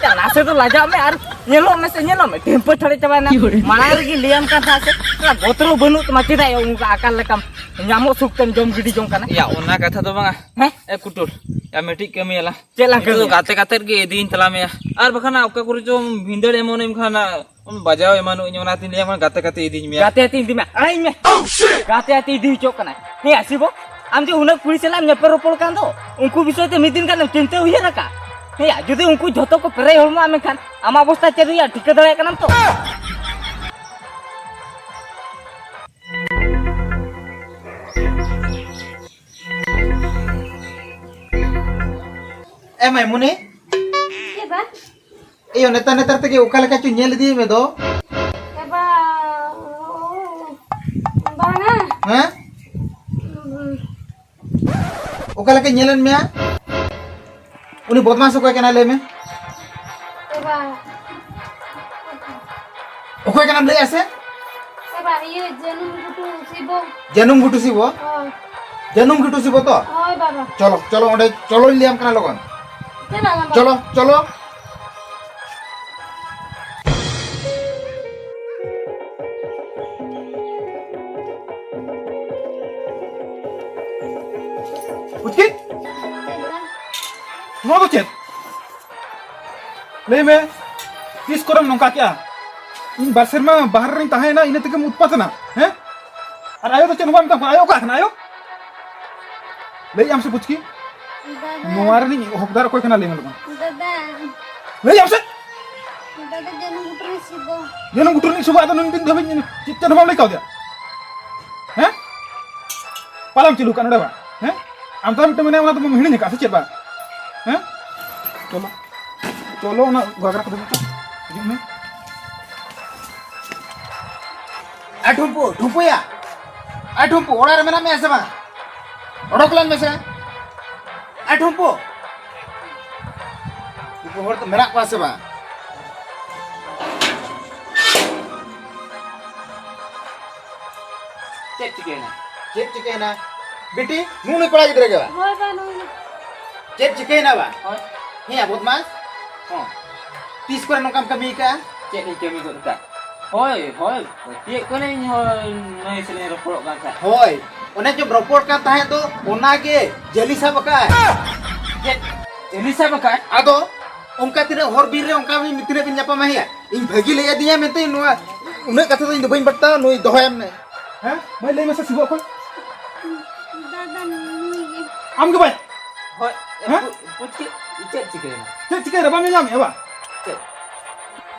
ᱭᱟ, ᱱᱟᱥᱮ ᱫᱚ ᱞᱟᱡᱟᱜ ᱢᱮ ᱟᱨ ᱧᱮᱞᱚᱜ ᱢᱮᱥᱮ, ᱧᱮᱞᱚᱜ ᱢᱮ, ᱴᱮᱢᱯᱟᱹ ᱪᱷᱟᱲᱮ ᱪᱟᱵᱟᱭᱮᱱᱟ᱾ ᱢᱟᱲᱟᱝ ᱨᱮᱜᱮ ᱞᱟᱹᱭᱟᱢ ᱠᱟᱱ ᱛᱟᱦᱮᱸ ᱥᱮ, ᱚᱱᱟ ᱵᱚᱛᱨᱚ ᱵᱟᱹᱱᱩᱜ ᱛᱟᱢᱟ, ᱪᱮᱫᱟᱜ ᱭᱟ ᱚᱱᱠᱟ ᱟᱠᱟᱞ ᱞᱮᱠᱟᱢ ᱧᱟᱢᱚᱜ ᱥᱩᱠ ᱛᱮᱢ ᱡᱚᱢ ᱜᱤᱰᱤ ᱡᱚᱝ ᱠᱟᱱᱟ? ᱭᱟ, ᱚᱱᱟ ᱠᱟᱛᱷᱟ ᱫᱚ ᱵᱟᱝᱟ᱾ ᱦᱮᱸ? ᱮ ᱠᱩᱴᱩᱨ, ᱭᱟ, ᱢᱤᱫᱴᱤᱡ ᱠᱟᱹᱢᱤ ᱭᱟᱞᱟ᱾ ᱪᱮᱫ ᱞᱟᱝ ᱱᱤᱛᱚᱜ ᱫᱚ ᱠᱟᱹᱢᱤᱭᱟ? ᱜᱟᱛᱮ ᱜᱟᱛᱮ ᱜᱮ ᱤᱫᱤᱧ ᱛᱟᱞᱟᱝ ᱢᱮᱭᱟ, ᱟᱨ ᱵᱟᱠᱷᱟᱱ ᱚᱠᱟ ᱠᱚᱨᱮ ᱪᱚᱢ ᱵᱷᱤᱸᱫᱟᱹᱲ ᱮᱢᱚᱱ ᱮᱢ ᱠᱷᱟᱱ ᱵᱟᱡᱟᱣ ᱮᱢᱟᱱᱚᱜ ᱤᱧ, ᱚᱱᱟᱛᱤᱧ ᱞᱟᱹᱭᱟᱢ ᱠᱟᱱᱟ, ᱜᱟᱛᱮ ᱠᱟᱛᱮ ᱤᱫᱤᱧ ᱢᱮᱭᱟ᱾ ᱜᱟᱛᱮ ᱟᱛᱮ ᱤᱫᱤ ᱢᱮ, ᱟᱲᱟᱜ ᱤᱧ ᱢᱮ᱾ ᱜᱟᱛᱮ ᱟᱛᱮ ᱤᱫᱤ ᱦᱚᱪᱚᱜ ᱠᱟᱱᱟᱭ᱾ ᱦᱮᱸ, ᱟᱥᱤ ᱵᱚ, ᱟᱢ ᱡᱮ ᱩᱱᱟᱹᱜ ᱠᱩᱲᱤ ᱥᱟᱞᱟᱜ ᱮᱢ ᱧᱮᱯᱮᱞ ᱨᱚᱯᱚᱲ ᱠᱟᱱ ᱫᱚ, ᱩᱱᱠᱩ ᱵᱤᱥᱚᱭ ᱛᱮ ᱢᱤᱫ ᱫᱤᱱ ᱜᱟᱱ ᱮᱢ ᱪᱤᱱᱛᱟᱹ ᱩᱭᱦᱟᱹᱨ ᱟᱠᱟᱫ? ᱦᱮᱸ, ᱡᱩᱫᱤ ᱩᱱᱠᱩ ᱡᱷᱚᱛᱚ ᱠᱚ ᱯᱮᱨᱮᱡ ᱦᱚᱲᱢᱚᱜᱼᱟ, ᱢᱮᱱᱠᱷᱟᱱ ᱟᱢᱟᱜ ᱚᱵᱚᱥᱛᱟ ᱪᱮᱫ ᱦᱩᱭᱩᱜᱼᱟ, ᱴᱷᱤᱠᱟᱹ ᱫᱟᱲᱮᱭᱟᱜ ᱠᱟᱱᱟᱢ ᱛᱚ? ᱮ ᱢᱟᱹᱭ ᱢᱩᱱᱤ, ᱪᱮᱫ ᱵᱟ? ᱮᱭ ᱱᱮᱛᱟᱨ ᱱᱮᱛᱟᱨ ᱛᱮᱜᱮ ᱚᱠᱟ ᱞᱮᱠᱟ ᱪᱚ ᱧᱮᱞ ᱤᱫᱤᱭᱮᱫ ᱢᱮ ᱫᱚ᱾ ᱮ ᱵᱟ, ᱵᱟᱝᱟ᱾ ᱦᱮᱸ? ᱚᱠᱟ ᱞᱮᱠᱟᱧ ᱧᱮᱞᱮᱫ ᱢᱮᱭᱟ? ᱩᱱᱤ ᱵᱚᱫᱢᱟᱥ ᱚᱠᱚᱭ ᱠᱟᱱᱟᱭ ᱞᱟᱹᱭ ᱢᱮ? ᱮ ᱵᱟ᱾ ᱚᱠᱚᱭ ᱠᱟᱱᱟᱢ ᱞᱟᱹᱭᱮᱜᱼᱟ ᱥᱮ? ᱮ ᱵᱟ, ᱤᱭᱟᱹ, ᱡᱟᱹᱱᱩᱢ ᱜᱷᱩᱴᱩ ᱥᱤᱵᱚ᱾ ᱡᱟᱹᱱᱩᱢ ᱜᱷᱩᱴᱩ ᱥᱤᱵᱚ? ᱦᱳᱭ᱾ ᱡᱟᱹᱱᱩᱢ ᱜᱷᱩᱴᱩ ᱥᱤᱵᱚ ᱛᱚ? ᱦᱳᱭ ᱵᱟᱵᱟ᱾ ᱪᱚᱞᱚ, ᱪᱚᱞᱚ ᱚᱸᱰᱮ, ᱪᱚᱞᱚᱧ ᱞᱟᱹᱭᱟᱢ ᱠᱟᱱᱟ ᱞᱚᱜᱚᱱ᱾ ᱪᱟᱞᱟᱜ ᱟᱞᱟᱝ ᱵᱟᱵᱟ᱾ ᱪᱚᱞᱚ, ᱪᱚᱞᱚ᱾ ᱱᱚᱣᱟ ᱫᱚ ᱪᱮᱫ? ᱞᱟᱹᱭ ᱢᱮ, ᱛᱤᱥ ᱠᱚᱨᱮᱢ ᱱᱚᱝᱠᱟ ᱠᱮᱜᱼᱟ? ᱤᱧ ᱵᱟᱨ ᱥᱮᱨᱢᱟ ᱵᱟᱦᱨᱮ ᱨᱮᱧ ᱛᱟᱦᱮᱸᱭᱮᱱᱟ, ᱤᱱᱟᱹ ᱛᱮᱜᱮᱢ ᱩᱛᱯᱟᱛ ᱮᱱᱟ, ᱦᱮᱸ? ᱟᱨ ᱟᱭᱳ ᱫᱚ ᱪᱮᱫ ᱦᱚᱸ ᱵᱟᱭ ᱢᱮᱛᱟᱢ ᱠᱟᱱᱟ᱾ ᱟᱭᱳ ᱚᱠᱟ ᱠᱟᱱᱟ? ᱟᱭᱳ, ᱞᱟᱹᱭ ᱟᱢ ᱥᱮ ᱯᱩᱪᱠᱤ? ᱫᱟᱫᱟ᱾ ᱱᱚᱣᱟ ᱨᱤᱱᱤᱡ ᱦᱚᱠᱫᱟᱨ ᱚᱠᱚᱭ ᱠᱟᱱᱟ? ᱞᱟᱹᱭ ᱢᱮ ᱞᱚᱜᱚᱱ᱾ ᱫᱟᱫᱟ᱾ ᱞᱟᱹᱭ ᱟᱢ ᱥᱮ? ᱫᱟᱫᱟ, ᱡᱟᱹᱱᱩᱢ ᱜᱩᱴᱩ ᱨᱮ ᱥᱤᱵᱚ᱾ ᱡᱟᱹᱱᱩᱢ ᱜᱩᱴᱩ ᱨᱤᱱᱤᱡ ᱥᱤᱵᱚ, ᱟᱫᱚ ᱱᱩᱱ ᱫᱤᱱ ᱫᱷᱟᱹᱵᱤᱡ ᱪᱮᱫ, ᱪᱮᱫ ᱦᱚᱸ ᱵᱟᱢ ᱞᱟᱹᱭ ᱠᱟᱣᱫᱮᱭᱟ? ᱦᱮᱸ? ᱯᱟᱞᱟᱢ ᱪᱟᱹᱞᱩ ᱠᱟᱜ ᱱᱚᱰᱮ ᱵᱟ? ᱦᱮᱸ? ᱟᱢ ᱫᱚ ᱢᱤᱫᱴᱟᱝ ᱢᱮᱱᱟᱭᱟ, ᱚᱱᱟ ᱫᱚ ᱵᱟᱢ ᱦᱤᱲᱤᱧ ᱟᱠᱟᱫ ᱥᱮ ᱪᱮᱫ ᱵᱟ? ᱦᱮᱸ? ᱪᱚᱞᱚ, ᱪᱚᱞᱚ, ᱚᱱᱟ ᱜᱷᱟᱜᱽᱨᱟ ᱠᱚᱫᱚ ᱦᱤᱡᱩᱜ ᱢᱮ᱾ ᱟ ᱴᱷᱩᱢᱯᱩ, ᱴᱷᱩᱢᱯᱩᱭᱟ᱾ ᱟ ᱴᱷᱩᱢᱯᱩ, ᱚᱲᱟᱜ ᱨᱮ ᱢᱮᱱᱟᱜ ᱢᱮᱭᱟ ᱥᱮ ᱵᱟᱝ? ᱚᱰᱚᱠ ᱞᱮᱱ ᱢᱮᱥᱮ᱾ ᱟ ᱴᱷᱩᱢᱯᱩ᱾ ᱩᱱᱠᱩ ᱦᱚᱲ ᱫᱚ ᱢᱮᱱᱟᱜ ᱠᱚᱣᱟ ᱥᱮ ᱵᱟᱝ? ᱪᱮᱫ ᱪᱤᱠᱟᱹᱭᱮᱱᱟ? ᱪᱮᱫ ᱪᱤᱠᱟᱹᱭᱮᱱᱟ? ᱵᱤᱴᱤ, ᱱᱩᱭ ᱠᱚᱲᱟ ᱜᱤᱫᱽᱨᱟᱹ ᱜᱮ ᱵᱟᱝ? ᱦᱳᱭ ᱵᱟ, ᱱᱩᱭ ᱜᱮ᱾ ᱪᱮᱫ ᱪᱤᱠᱟᱹᱭᱮᱱᱟ ᱵᱟᱝ? ᱦᱳᱭ᱾ ᱦᱮᱸ, ᱵᱚᱫᱢᱟᱥ᱾ ᱦᱚᱸ᱾ ᱛᱤᱥ ᱠᱚᱨᱮ ᱱᱚᱝᱠᱟᱢ ᱠᱟᱹᱢᱤ ᱠᱟᱜᱼᱟ? ᱪᱮᱫ ᱤᱧ ᱠᱟᱹᱢᱤ ᱜᱚᱫ ᱠᱟᱜ? ᱦᱳᱭ, ᱦᱳᱭ, ᱜᱟᱛᱮᱜ ᱠᱟᱹᱱᱟᱹᱧ, ᱦᱳᱭ, ᱱᱩᱭ ᱥᱟᱞᱟᱜ ᱤᱧ ᱨᱚᱯᱚᱲᱚᱜ ᱠᱟᱱ ᱛᱟᱦᱮᱸᱫ᱾ ᱦᱳᱭ, ᱚᱱᱮ ᱪᱚᱢ ᱨᱚᱯᱚᱲ ᱠᱟᱱ ᱛᱟᱦᱮᱸᱫ ᱫᱚ, ᱚᱱᱟᱜᱮ ᱡᱟᱹᱞᱤ ᱥᱟᱵ ᱟᱠᱟᱫᱼᱟᱭ᱾ ᱪᱮᱫ? ᱡᱟᱹᱞᱤ ᱥᱟᱵ ᱟᱠᱟᱫᱼᱟᱭ? ᱟᱫᱚ ᱚᱱᱠᱟ ᱛᱤᱱᱟᱹᱜ ᱦᱚᱨ ᱵᱤᱨ ᱨᱮ ᱚᱱᱠᱟ ᱢᱤᱫ ᱛᱤᱱᱟᱹᱜ ᱵᱤᱱ ᱧᱟᱯᱟᱢᱟ ᱦᱮᱸᱭᱟ? ᱤᱧ ᱵᱷᱟᱹᱜᱤ ᱞᱟᱹᱭ ᱟᱹᱫᱤᱧᱟ ᱢᱮᱱᱛᱮ ᱱᱚᱣᱟ ᱩᱱᱟᱹᱜ ᱠᱟᱛᱷᱟ ᱫᱚ ᱤᱧ ᱫᱚ ᱵᱟᱹᱧ ᱵᱟᱲᱟᱭᱟ, ᱱᱩᱭ ᱫᱚᱦᱚᱭᱟᱢ ᱱᱮ᱾ ᱦᱮᱸ? ᱢᱟᱹᱭ ᱞᱟᱹᱭ ᱢᱮᱥᱮ ᱥᱤᱵᱚ ᱚᱠᱚᱭ? ᱫᱟᱫᱟ ᱱᱩᱭ ᱜᱮ᱾ ᱟᱢ ᱜᱮ ᱵᱟᱭ? ᱦᱳᱭ, ᱦᱮᱸ? ᱯᱩ-, ᱯᱩᱪᱠᱤ, ᱪᱮᱫ ᱪᱤᱠᱟᱹᱭᱮᱱᱟ? ᱪᱮᱫ ᱪᱤᱠᱟᱹᱭᱮᱱᱟ? ᱵᱟᱢ ᱧᱮᱞ ᱧᱟᱢᱮᱫᱼᱟ ᱵᱟ? ᱪᱮᱫ?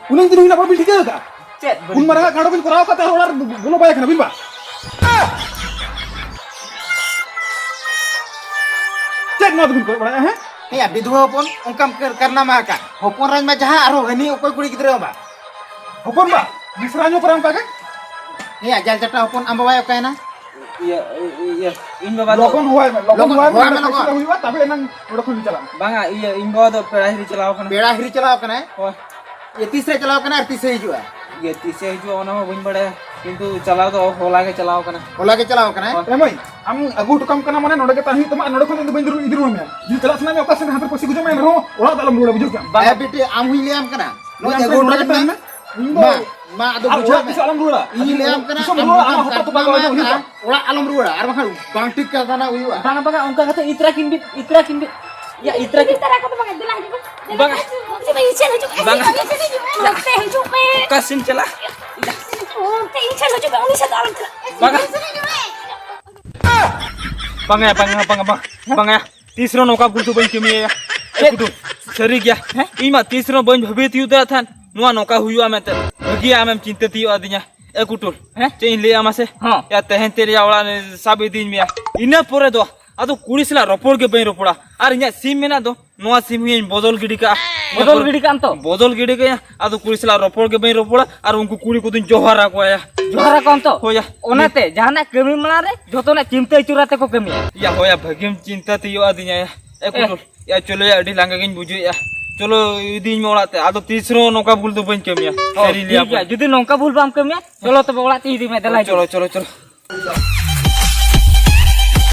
ᱩᱱᱟᱹᱜ ᱫᱤᱱ ᱦᱩᱭᱱᱟ, ᱵᱟᱵᱤᱱ ᱴᱷᱤᱠᱟᱹ ᱟᱠᱟᱫᱼᱟ? ᱪᱮᱫ ᱵᱟᱹᱞᱤᱧ ᱩᱱ ᱢᱟᱨᱟᱝ ᱟᱜ ᱴᱷᱤᱠᱟᱹ? ᱠᱟᱸᱰ ᱵᱤᱱ ᱠᱚᱨᱟᱣ ᱟᱠᱟᱫ ᱛᱮ ᱚᱲᱟᱜ ᱨᱮ ᱵᱚᱞᱚ ᱵᱟᱭ ᱠᱟᱱᱟ ᱵᱤᱱ ᱵᱟ? ᱪᱮᱫ ᱱᱚᱣᱟ ᱫᱚᱵᱤᱱ ᱠᱚᱭᱚᱜ ᱵᱟᱲᱟᱭᱟ, ᱦᱮᱸ? ᱦᱮᱸᱭᱟ, ᱵᱤᱫᱷᱩᱣᱟᱹ ᱦᱚᱯᱚᱱ, ᱚᱱᱠᱟᱢ ᱠᱟᱨ-, ᱠᱟᱨᱱᱟᱢᱟ ᱟᱠᱟᱫ᱾ ᱦᱚᱯᱚᱱ ᱨᱟᱡᱽ ᱢᱟ ᱡᱟᱦᱟᱸ, ᱟᱨᱦᱚᱸ ᱦᱟᱹᱱᱤ ᱚᱠᱚᱭ ᱠᱩᱲᱤ ᱜᱤᱫᱽᱨᱟᱹ ᱦᱚᱸ ᱵᱟ᱾ ᱦᱚᱯᱚᱱ ᱵᱟ, ᱢᱤᱥᱨᱟ ᱧᱚᱜ ᱯᱟᱨᱟᱢ ᱠᱟᱜᱮ᱾ ᱦᱮᱸᱭᱟ, ᱡᱟᱞ ᱪᱟᱴᱟ ᱦᱚᱯᱚᱱ, ᱟᱢ ᱵᱟᱵᱟᱭ ᱚᱠᱟᱭᱮᱱᱟ? ᱤᱭᱟᱹ, ᱤᱭᱟᱹ, ᱤᱧ ᱵᱟᱵᱟ ᱫᱚ ᱞᱚᱜᱚᱱ ᱦᱚᱦᱚᱭ ᱢᱮ, ᱞᱚᱜᱚᱱ ᱞᱚᱜᱚᱱ ᱦᱚᱦᱚᱭ ᱢᱮ, ᱦᱚᱦᱚᱭ ᱢᱮ, ᱱᱚᱰᱮ ᱞᱚᱜᱚᱱ᱾ ᱯᱷᱟᱭᱥᱟᱞᱟ ᱦᱩᱭᱩᱜᱼᱟ, ᱛᱚᱵᱮ ᱮᱱᱟᱝ ᱱᱚᱰᱮ ᱠᱷᱚᱱ ᱵᱤᱱ ᱪᱟᱞᱟᱜᱼᱟ᱾ ᱵᱟᱝᱟ, ᱤᱭᱟᱹ, ᱤᱧ ᱵᱟᱵᱟ ᱫᱚ ᱯᱮᱲᱟ ᱦᱤᱨᱤ ᱪᱟᱞᱟᱣ ᱠᱟᱱᱟ᱾ ᱯᱮᱲᱟ ᱦᱤᱨᱤ ᱪᱟᱞᱟᱣ ᱠᱟᱱᱟᱭ? ᱦᱳᱭ᱾ ᱤᱭᱟᱹ, ᱛᱤᱥ ᱨᱮ ᱪᱟᱞᱟᱣ ᱠᱟᱱᱟ ᱟᱨ ᱛᱤᱥ ᱮ ᱦᱤᱡᱩᱜᱼᱟ? ᱤᱭᱟᱹ, ᱛᱤᱥ ᱮ ᱦᱤᱡᱩᱜᱼᱟ, ᱚᱱᱟ ᱢᱟ ᱵᱟᱹᱧ ᱵᱟᱲᱟᱭᱟ, ᱠᱤᱱᱛᱩ ᱪᱟᱞᱟᱣ ᱫᱚ ᱦᱚᱞᱟ ᱜᱮ ᱪᱟᱞᱟᱣ ᱠᱟᱱᱟ᱾ ᱦᱚᱞᱟ ᱜᱮ ᱪᱟᱞᱟᱣ ᱠᱟᱱᱟᱭ? ᱦᱳᱭ᱾ ᱮ ᱢᱟᱹᱭ, ᱟᱢ ᱟᱹᱜᱩ ᱦᱚᱴᱚ ᱠᱟᱢ ᱠᱟᱱᱟ, ᱢᱟᱱᱮ ᱱᱚᱰᱮ ᱜᱮ ᱛᱟᱦᱮᱸ ᱦᱩᱭᱩᱜ ᱛᱟᱢᱟ, ᱟᱨ ᱱᱚᱰᱮ ᱠᱷᱚᱱ ᱤᱧ ᱫᱚ ᱵᱟᱹᱧ ᱤᱫᱤ ᱨᱩᱣᱟᱹᱲ ᱢᱮᱭᱟ᱾ ᱡᱩᱫᱤ ᱪᱟᱞᱟᱜ ᱥᱟᱱᱟ ᱢᱮᱭᱟ ᱚᱠᱟ ᱥᱮᱫ ᱦᱟᱱᱛᱮ ᱯᱟᱹᱥᱤ ᱜᱩᱡᱩᱜ ᱢᱮ, ᱮᱱ ᱨᱮᱦᱚᱸ ᱚᱲᱟᱜ ᱫᱚ ᱟᱞᱚᱢ ᱨᱩᱣᱟᱹᱲᱟ, ᱵᱩᱡᱷᱟᱹᱣ ᱠᱮᱫᱟᱢ? ᱵᱟᱝ, ᱟᱢ ᱵᱤᱴᱤ, ᱟᱢ ᱦᱚᱸᱧ ᱞᱟᱹᱭᱟᱢ ᱠᱟᱱᱟ᱾ ᱤᱧ ᱫᱚ ᱢᱟ, ᱢᱟ, ᱟᱫᱚ ᱟᱨ ᱵᱩᱡᱷᱟᱹᱣ ᱚᱲᱟᱜ ᱢᱮ᱾ ᱛᱤᱥ ᱟᱞᱚᱢ ᱨᱩᱣᱟᱹᱲᱟ᱾ ᱤᱧ ᱞᱟᱹᱭᱟᱢ ᱠᱟᱱᱟ, ᱛᱤᱥ ᱮᱢ ᱟᱢ ᱨᱩᱣᱟᱹᱲᱟ? ᱟᱢᱟᱜ ᱦᱚᱴᱟᱛ ᱛᱚᱯᱟᱜ ᱠᱟᱛᱷᱟ ᱵᱟᱝ ᱵᱟᱝ ᱦᱩᱭᱩᱜᱼᱟ᱾ ᱚᱲᱟᱜ ᱟᱞᱚᱢ ᱨᱩᱣᱟᱹᱲᱟ, ᱟᱨ ᱵᱟᱝᱠᱷᱟᱱ ᱵᱟᱝ ᱴᱷᱤᱠ ᱠᱟᱛᱷᱟ ᱱᱟᱜ ᱦᱩᱭᱩᱜᱼᱟ᱾ ᱵᱟᱝᱟ, ᱵᱟᱝᱟ, ᱚᱱᱠᱟ ᱠᱟᱛᱷᱟ ᱤᱛᱨᱟ ᱠᱤᱱ ᱵᱤ-, ᱤᱛᱨᱟ ᱠᱤᱱ ᱵᱤ-, ᱭᱟ, ᱤᱛᱨᱟ ᱠᱚ᱾ ᱤᱛᱨᱟ ᱠᱚᱫᱚ ᱵᱟᱝᱟ, ᱫᱮᱞᱟ ᱦᱤᱡᱩᱜ ᱢᱮ᱾ ᱫᱮᱞᱟ ᱵᱟᱝᱟ᱾ ᱦᱤᱡᱩᱜ ᱢᱮ᱾ ᱚᱱᱛᱮ ᱤᱧ ᱴᱷᱮᱱ ᱦᱤᱡᱩᱜ ᱢᱮ᱾ ᱵᱟᱝᱟ᱾ ᱚᱱᱛᱮ ᱦᱤᱡᱩᱜ ᱢᱮ᱾ ᱚᱱᱛᱮ ᱦᱤᱡᱩᱜ ᱢᱮ᱾ ᱚᱠᱟ ᱥᱮᱫ ᱮᱢ ᱪᱟᱞᱟᱜᱼᱟ? ᱚᱱᱛᱮ ᱤᱧ ᱴᱷᱮᱱ ᱦᱤᱡᱩᱜ ᱢᱮ, ᱩᱱᱤ ᱥᱟᱶ ᱫᱚ ᱟᱞᱚᱢ ᱪᱟᱞᱟᱜᱼᱟ᱾ ᱵᱟᱝᱟ᱾ ᱵᱟᱝᱟ, ᱵᱟᱝᱟ, ᱵᱟᱝᱟ, ᱵᱟᱝᱟ, ᱵᱟᱝᱟ᱾ ᱛᱤᱥ ᱨᱮᱦᱚᱸ ᱱᱚᱝᱠᱟ ᱵᱷᱩᱞ ᱫᱚ ᱵᱟᱹᱧ ᱠᱟᱹᱢᱤᱭᱟ᱾ ᱪᱮᱫ? ᱮᱠᱩᱴᱩ, ᱥᱟᱹᱨᱤ ᱜᱮᱭᱟ᱾ ᱦᱮᱸ? ᱤᱧ ᱢᱟ ᱛᱤᱥ ᱨᱮᱦᱚᱸ ᱵᱟᱹᱧ ᱵᱷᱟᱹᱵᱤ ᱛᱤᱭᱳᱜ ᱫᱟᱲᱮᱭᱟᱜ ᱛᱟᱦᱮᱸᱫ, ᱱᱚᱣᱟ ᱱᱚᱝᱠᱟ ᱦᱩᱭᱩᱜᱼᱟ ᱢᱮᱱᱛᱮ᱾ ᱵᱷᱟᱹᱜᱤᱭᱟ ᱟᱢᱮᱢ ᱪᱤᱱᱛᱟᱹ ᱛᱤᱭᱳᱜ ᱟᱫᱤᱧᱟ᱾ ᱮᱠᱩᱴᱩᱞ, ᱦᱮᱸ? ᱪᱮᱫ ᱤᱧ ᱞᱟᱹᱭᱟ ᱢᱟᱥᱮ? ᱦᱚᱸ᱾ ᱭᱟ, ᱛᱮᱦᱮᱧ ᱛᱮ ᱨᱮᱭᱟᱜ ᱚᱲᱟᱜ ᱨᱮ ᱥᱟᱵ ᱤᱫᱤᱧ ᱢᱮᱭᱟ᱾ ᱤᱱᱟᱹ ᱯᱚᱨᱮ ᱫᱚ ᱟᱫᱚ ᱠᱩᱲᱤ ᱥᱟᱞᱟᱜ ᱨᱚᱯᱚᱲ ᱜᱮ ᱵᱟᱹᱧ ᱨᱚᱯᱚᱲᱟ᱾ ᱟᱨ ᱤᱧᱟᱹᱜ ᱥᱤᱢ ᱢᱮᱱᱟᱜ ᱫᱚ, ᱱᱚᱣᱟ ᱥᱤᱢ ᱦᱚᱸᱧ ᱵᱚᱫᱚᱞ ᱜᱤᱰᱤ ᱠᱟᱜᱼᱟ᱾ ᱵᱚᱫᱚᱞ ᱜᱤᱰᱤ ᱠᱟᱜ ᱟᱢ ᱛᱚ? ᱵᱚᱫᱚᱞ ᱜᱤᱰᱤ ᱠᱟᱜᱼᱟ᱾ ᱟᱫᱚ ᱠᱩᱲᱤ ᱥᱟᱞᱟᱜ ᱨᱚᱯᱚᱲ ᱜᱮ ᱵᱟᱹᱧ ᱨᱚᱯᱚᱲᱟ, ᱟᱨ ᱩᱱᱠᱩ ᱠᱩᱲᱤ ᱠᱚᱫᱚᱧ ᱡᱚᱦᱟᱨ ᱟᱠᱚᱣᱟ᱾ ᱡᱚᱦᱟᱨ ᱟᱠᱚ ᱟᱢ ᱛᱚ? ᱦᱳᱭ ᱭᱟ᱾ ᱚᱱᱟᱛᱮ ᱡᱟᱦᱟᱱᱟᱜ ᱠᱟᱹᱢᱤ ᱢᱟᱲᱟᱝ ᱨᱮ ᱡᱚᱛᱚᱱᱟᱜ ᱪᱤᱱᱛᱟᱹ ᱟᱹᱪᱩᱨ ᱟᱛᱮ ᱠᱚ ᱠᱟᱹᱢᱤᱭᱟ᱾ ᱭᱟ, ᱦᱳᱭ ᱭᱟ, ᱵᱷᱟᱹᱜᱤᱢ ᱪᱤᱱᱛᱟᱹ ᱛᱤᱭᱳᱜ ᱟᱹᱫᱤᱧᱟ ᱭᱟ᱾ ᱮ, ᱮ᱾ ᱠᱩᱴᱩᱞ, ᱭᱟ, ᱪᱚᱞᱚ ᱭᱟ, ᱟᱹᱰᱤ ᱞᱟᱸᱜᱟ ᱜᱤᱧ ᱵᱩᱡᱷᱟᱹᱣᱮᱫᱼᱟ᱾ ᱪᱚᱞᱚ, ᱤᱫᱤᱧ ᱢᱮ ᱚᱲᱟᱜ ᱛᱮ, ᱟᱫᱚ ᱛᱤᱥ ᱨᱮᱦᱚᱸ ᱱᱚᱝᱠᱟ ᱵᱷᱩᱞ ᱫᱚ ᱵᱟᱹᱧ ᱠᱟᱹᱢᱤᱭᱟ᱾ ᱦᱳᱭ, ᱥᱟᱹᱨᱤᱧ ᱞᱟᱹᱭᱟ ᱴᱷᱤᱠ ᱜᱮᱭᱟ, ᱯᱮ᱾ ᱡᱩᱫᱤ ᱱᱚᱝᱠᱟ ᱵᱷᱩᱞ ᱵᱟᱢ ᱠᱟᱹᱢᱤᱭᱟ, ᱪᱚᱞᱚ ᱛᱚᱵᱮ ᱚᱲᱟᱜ ᱛᱮ ᱤᱫᱤ ᱢᱮ, ᱫᱮᱞᱟ ᱦᱤᱡᱩᱜ ᱪᱚᱞᱚ, ᱢᱮ᱾ ᱪᱚᱞᱚ, ᱪᱚᱞᱚ᱾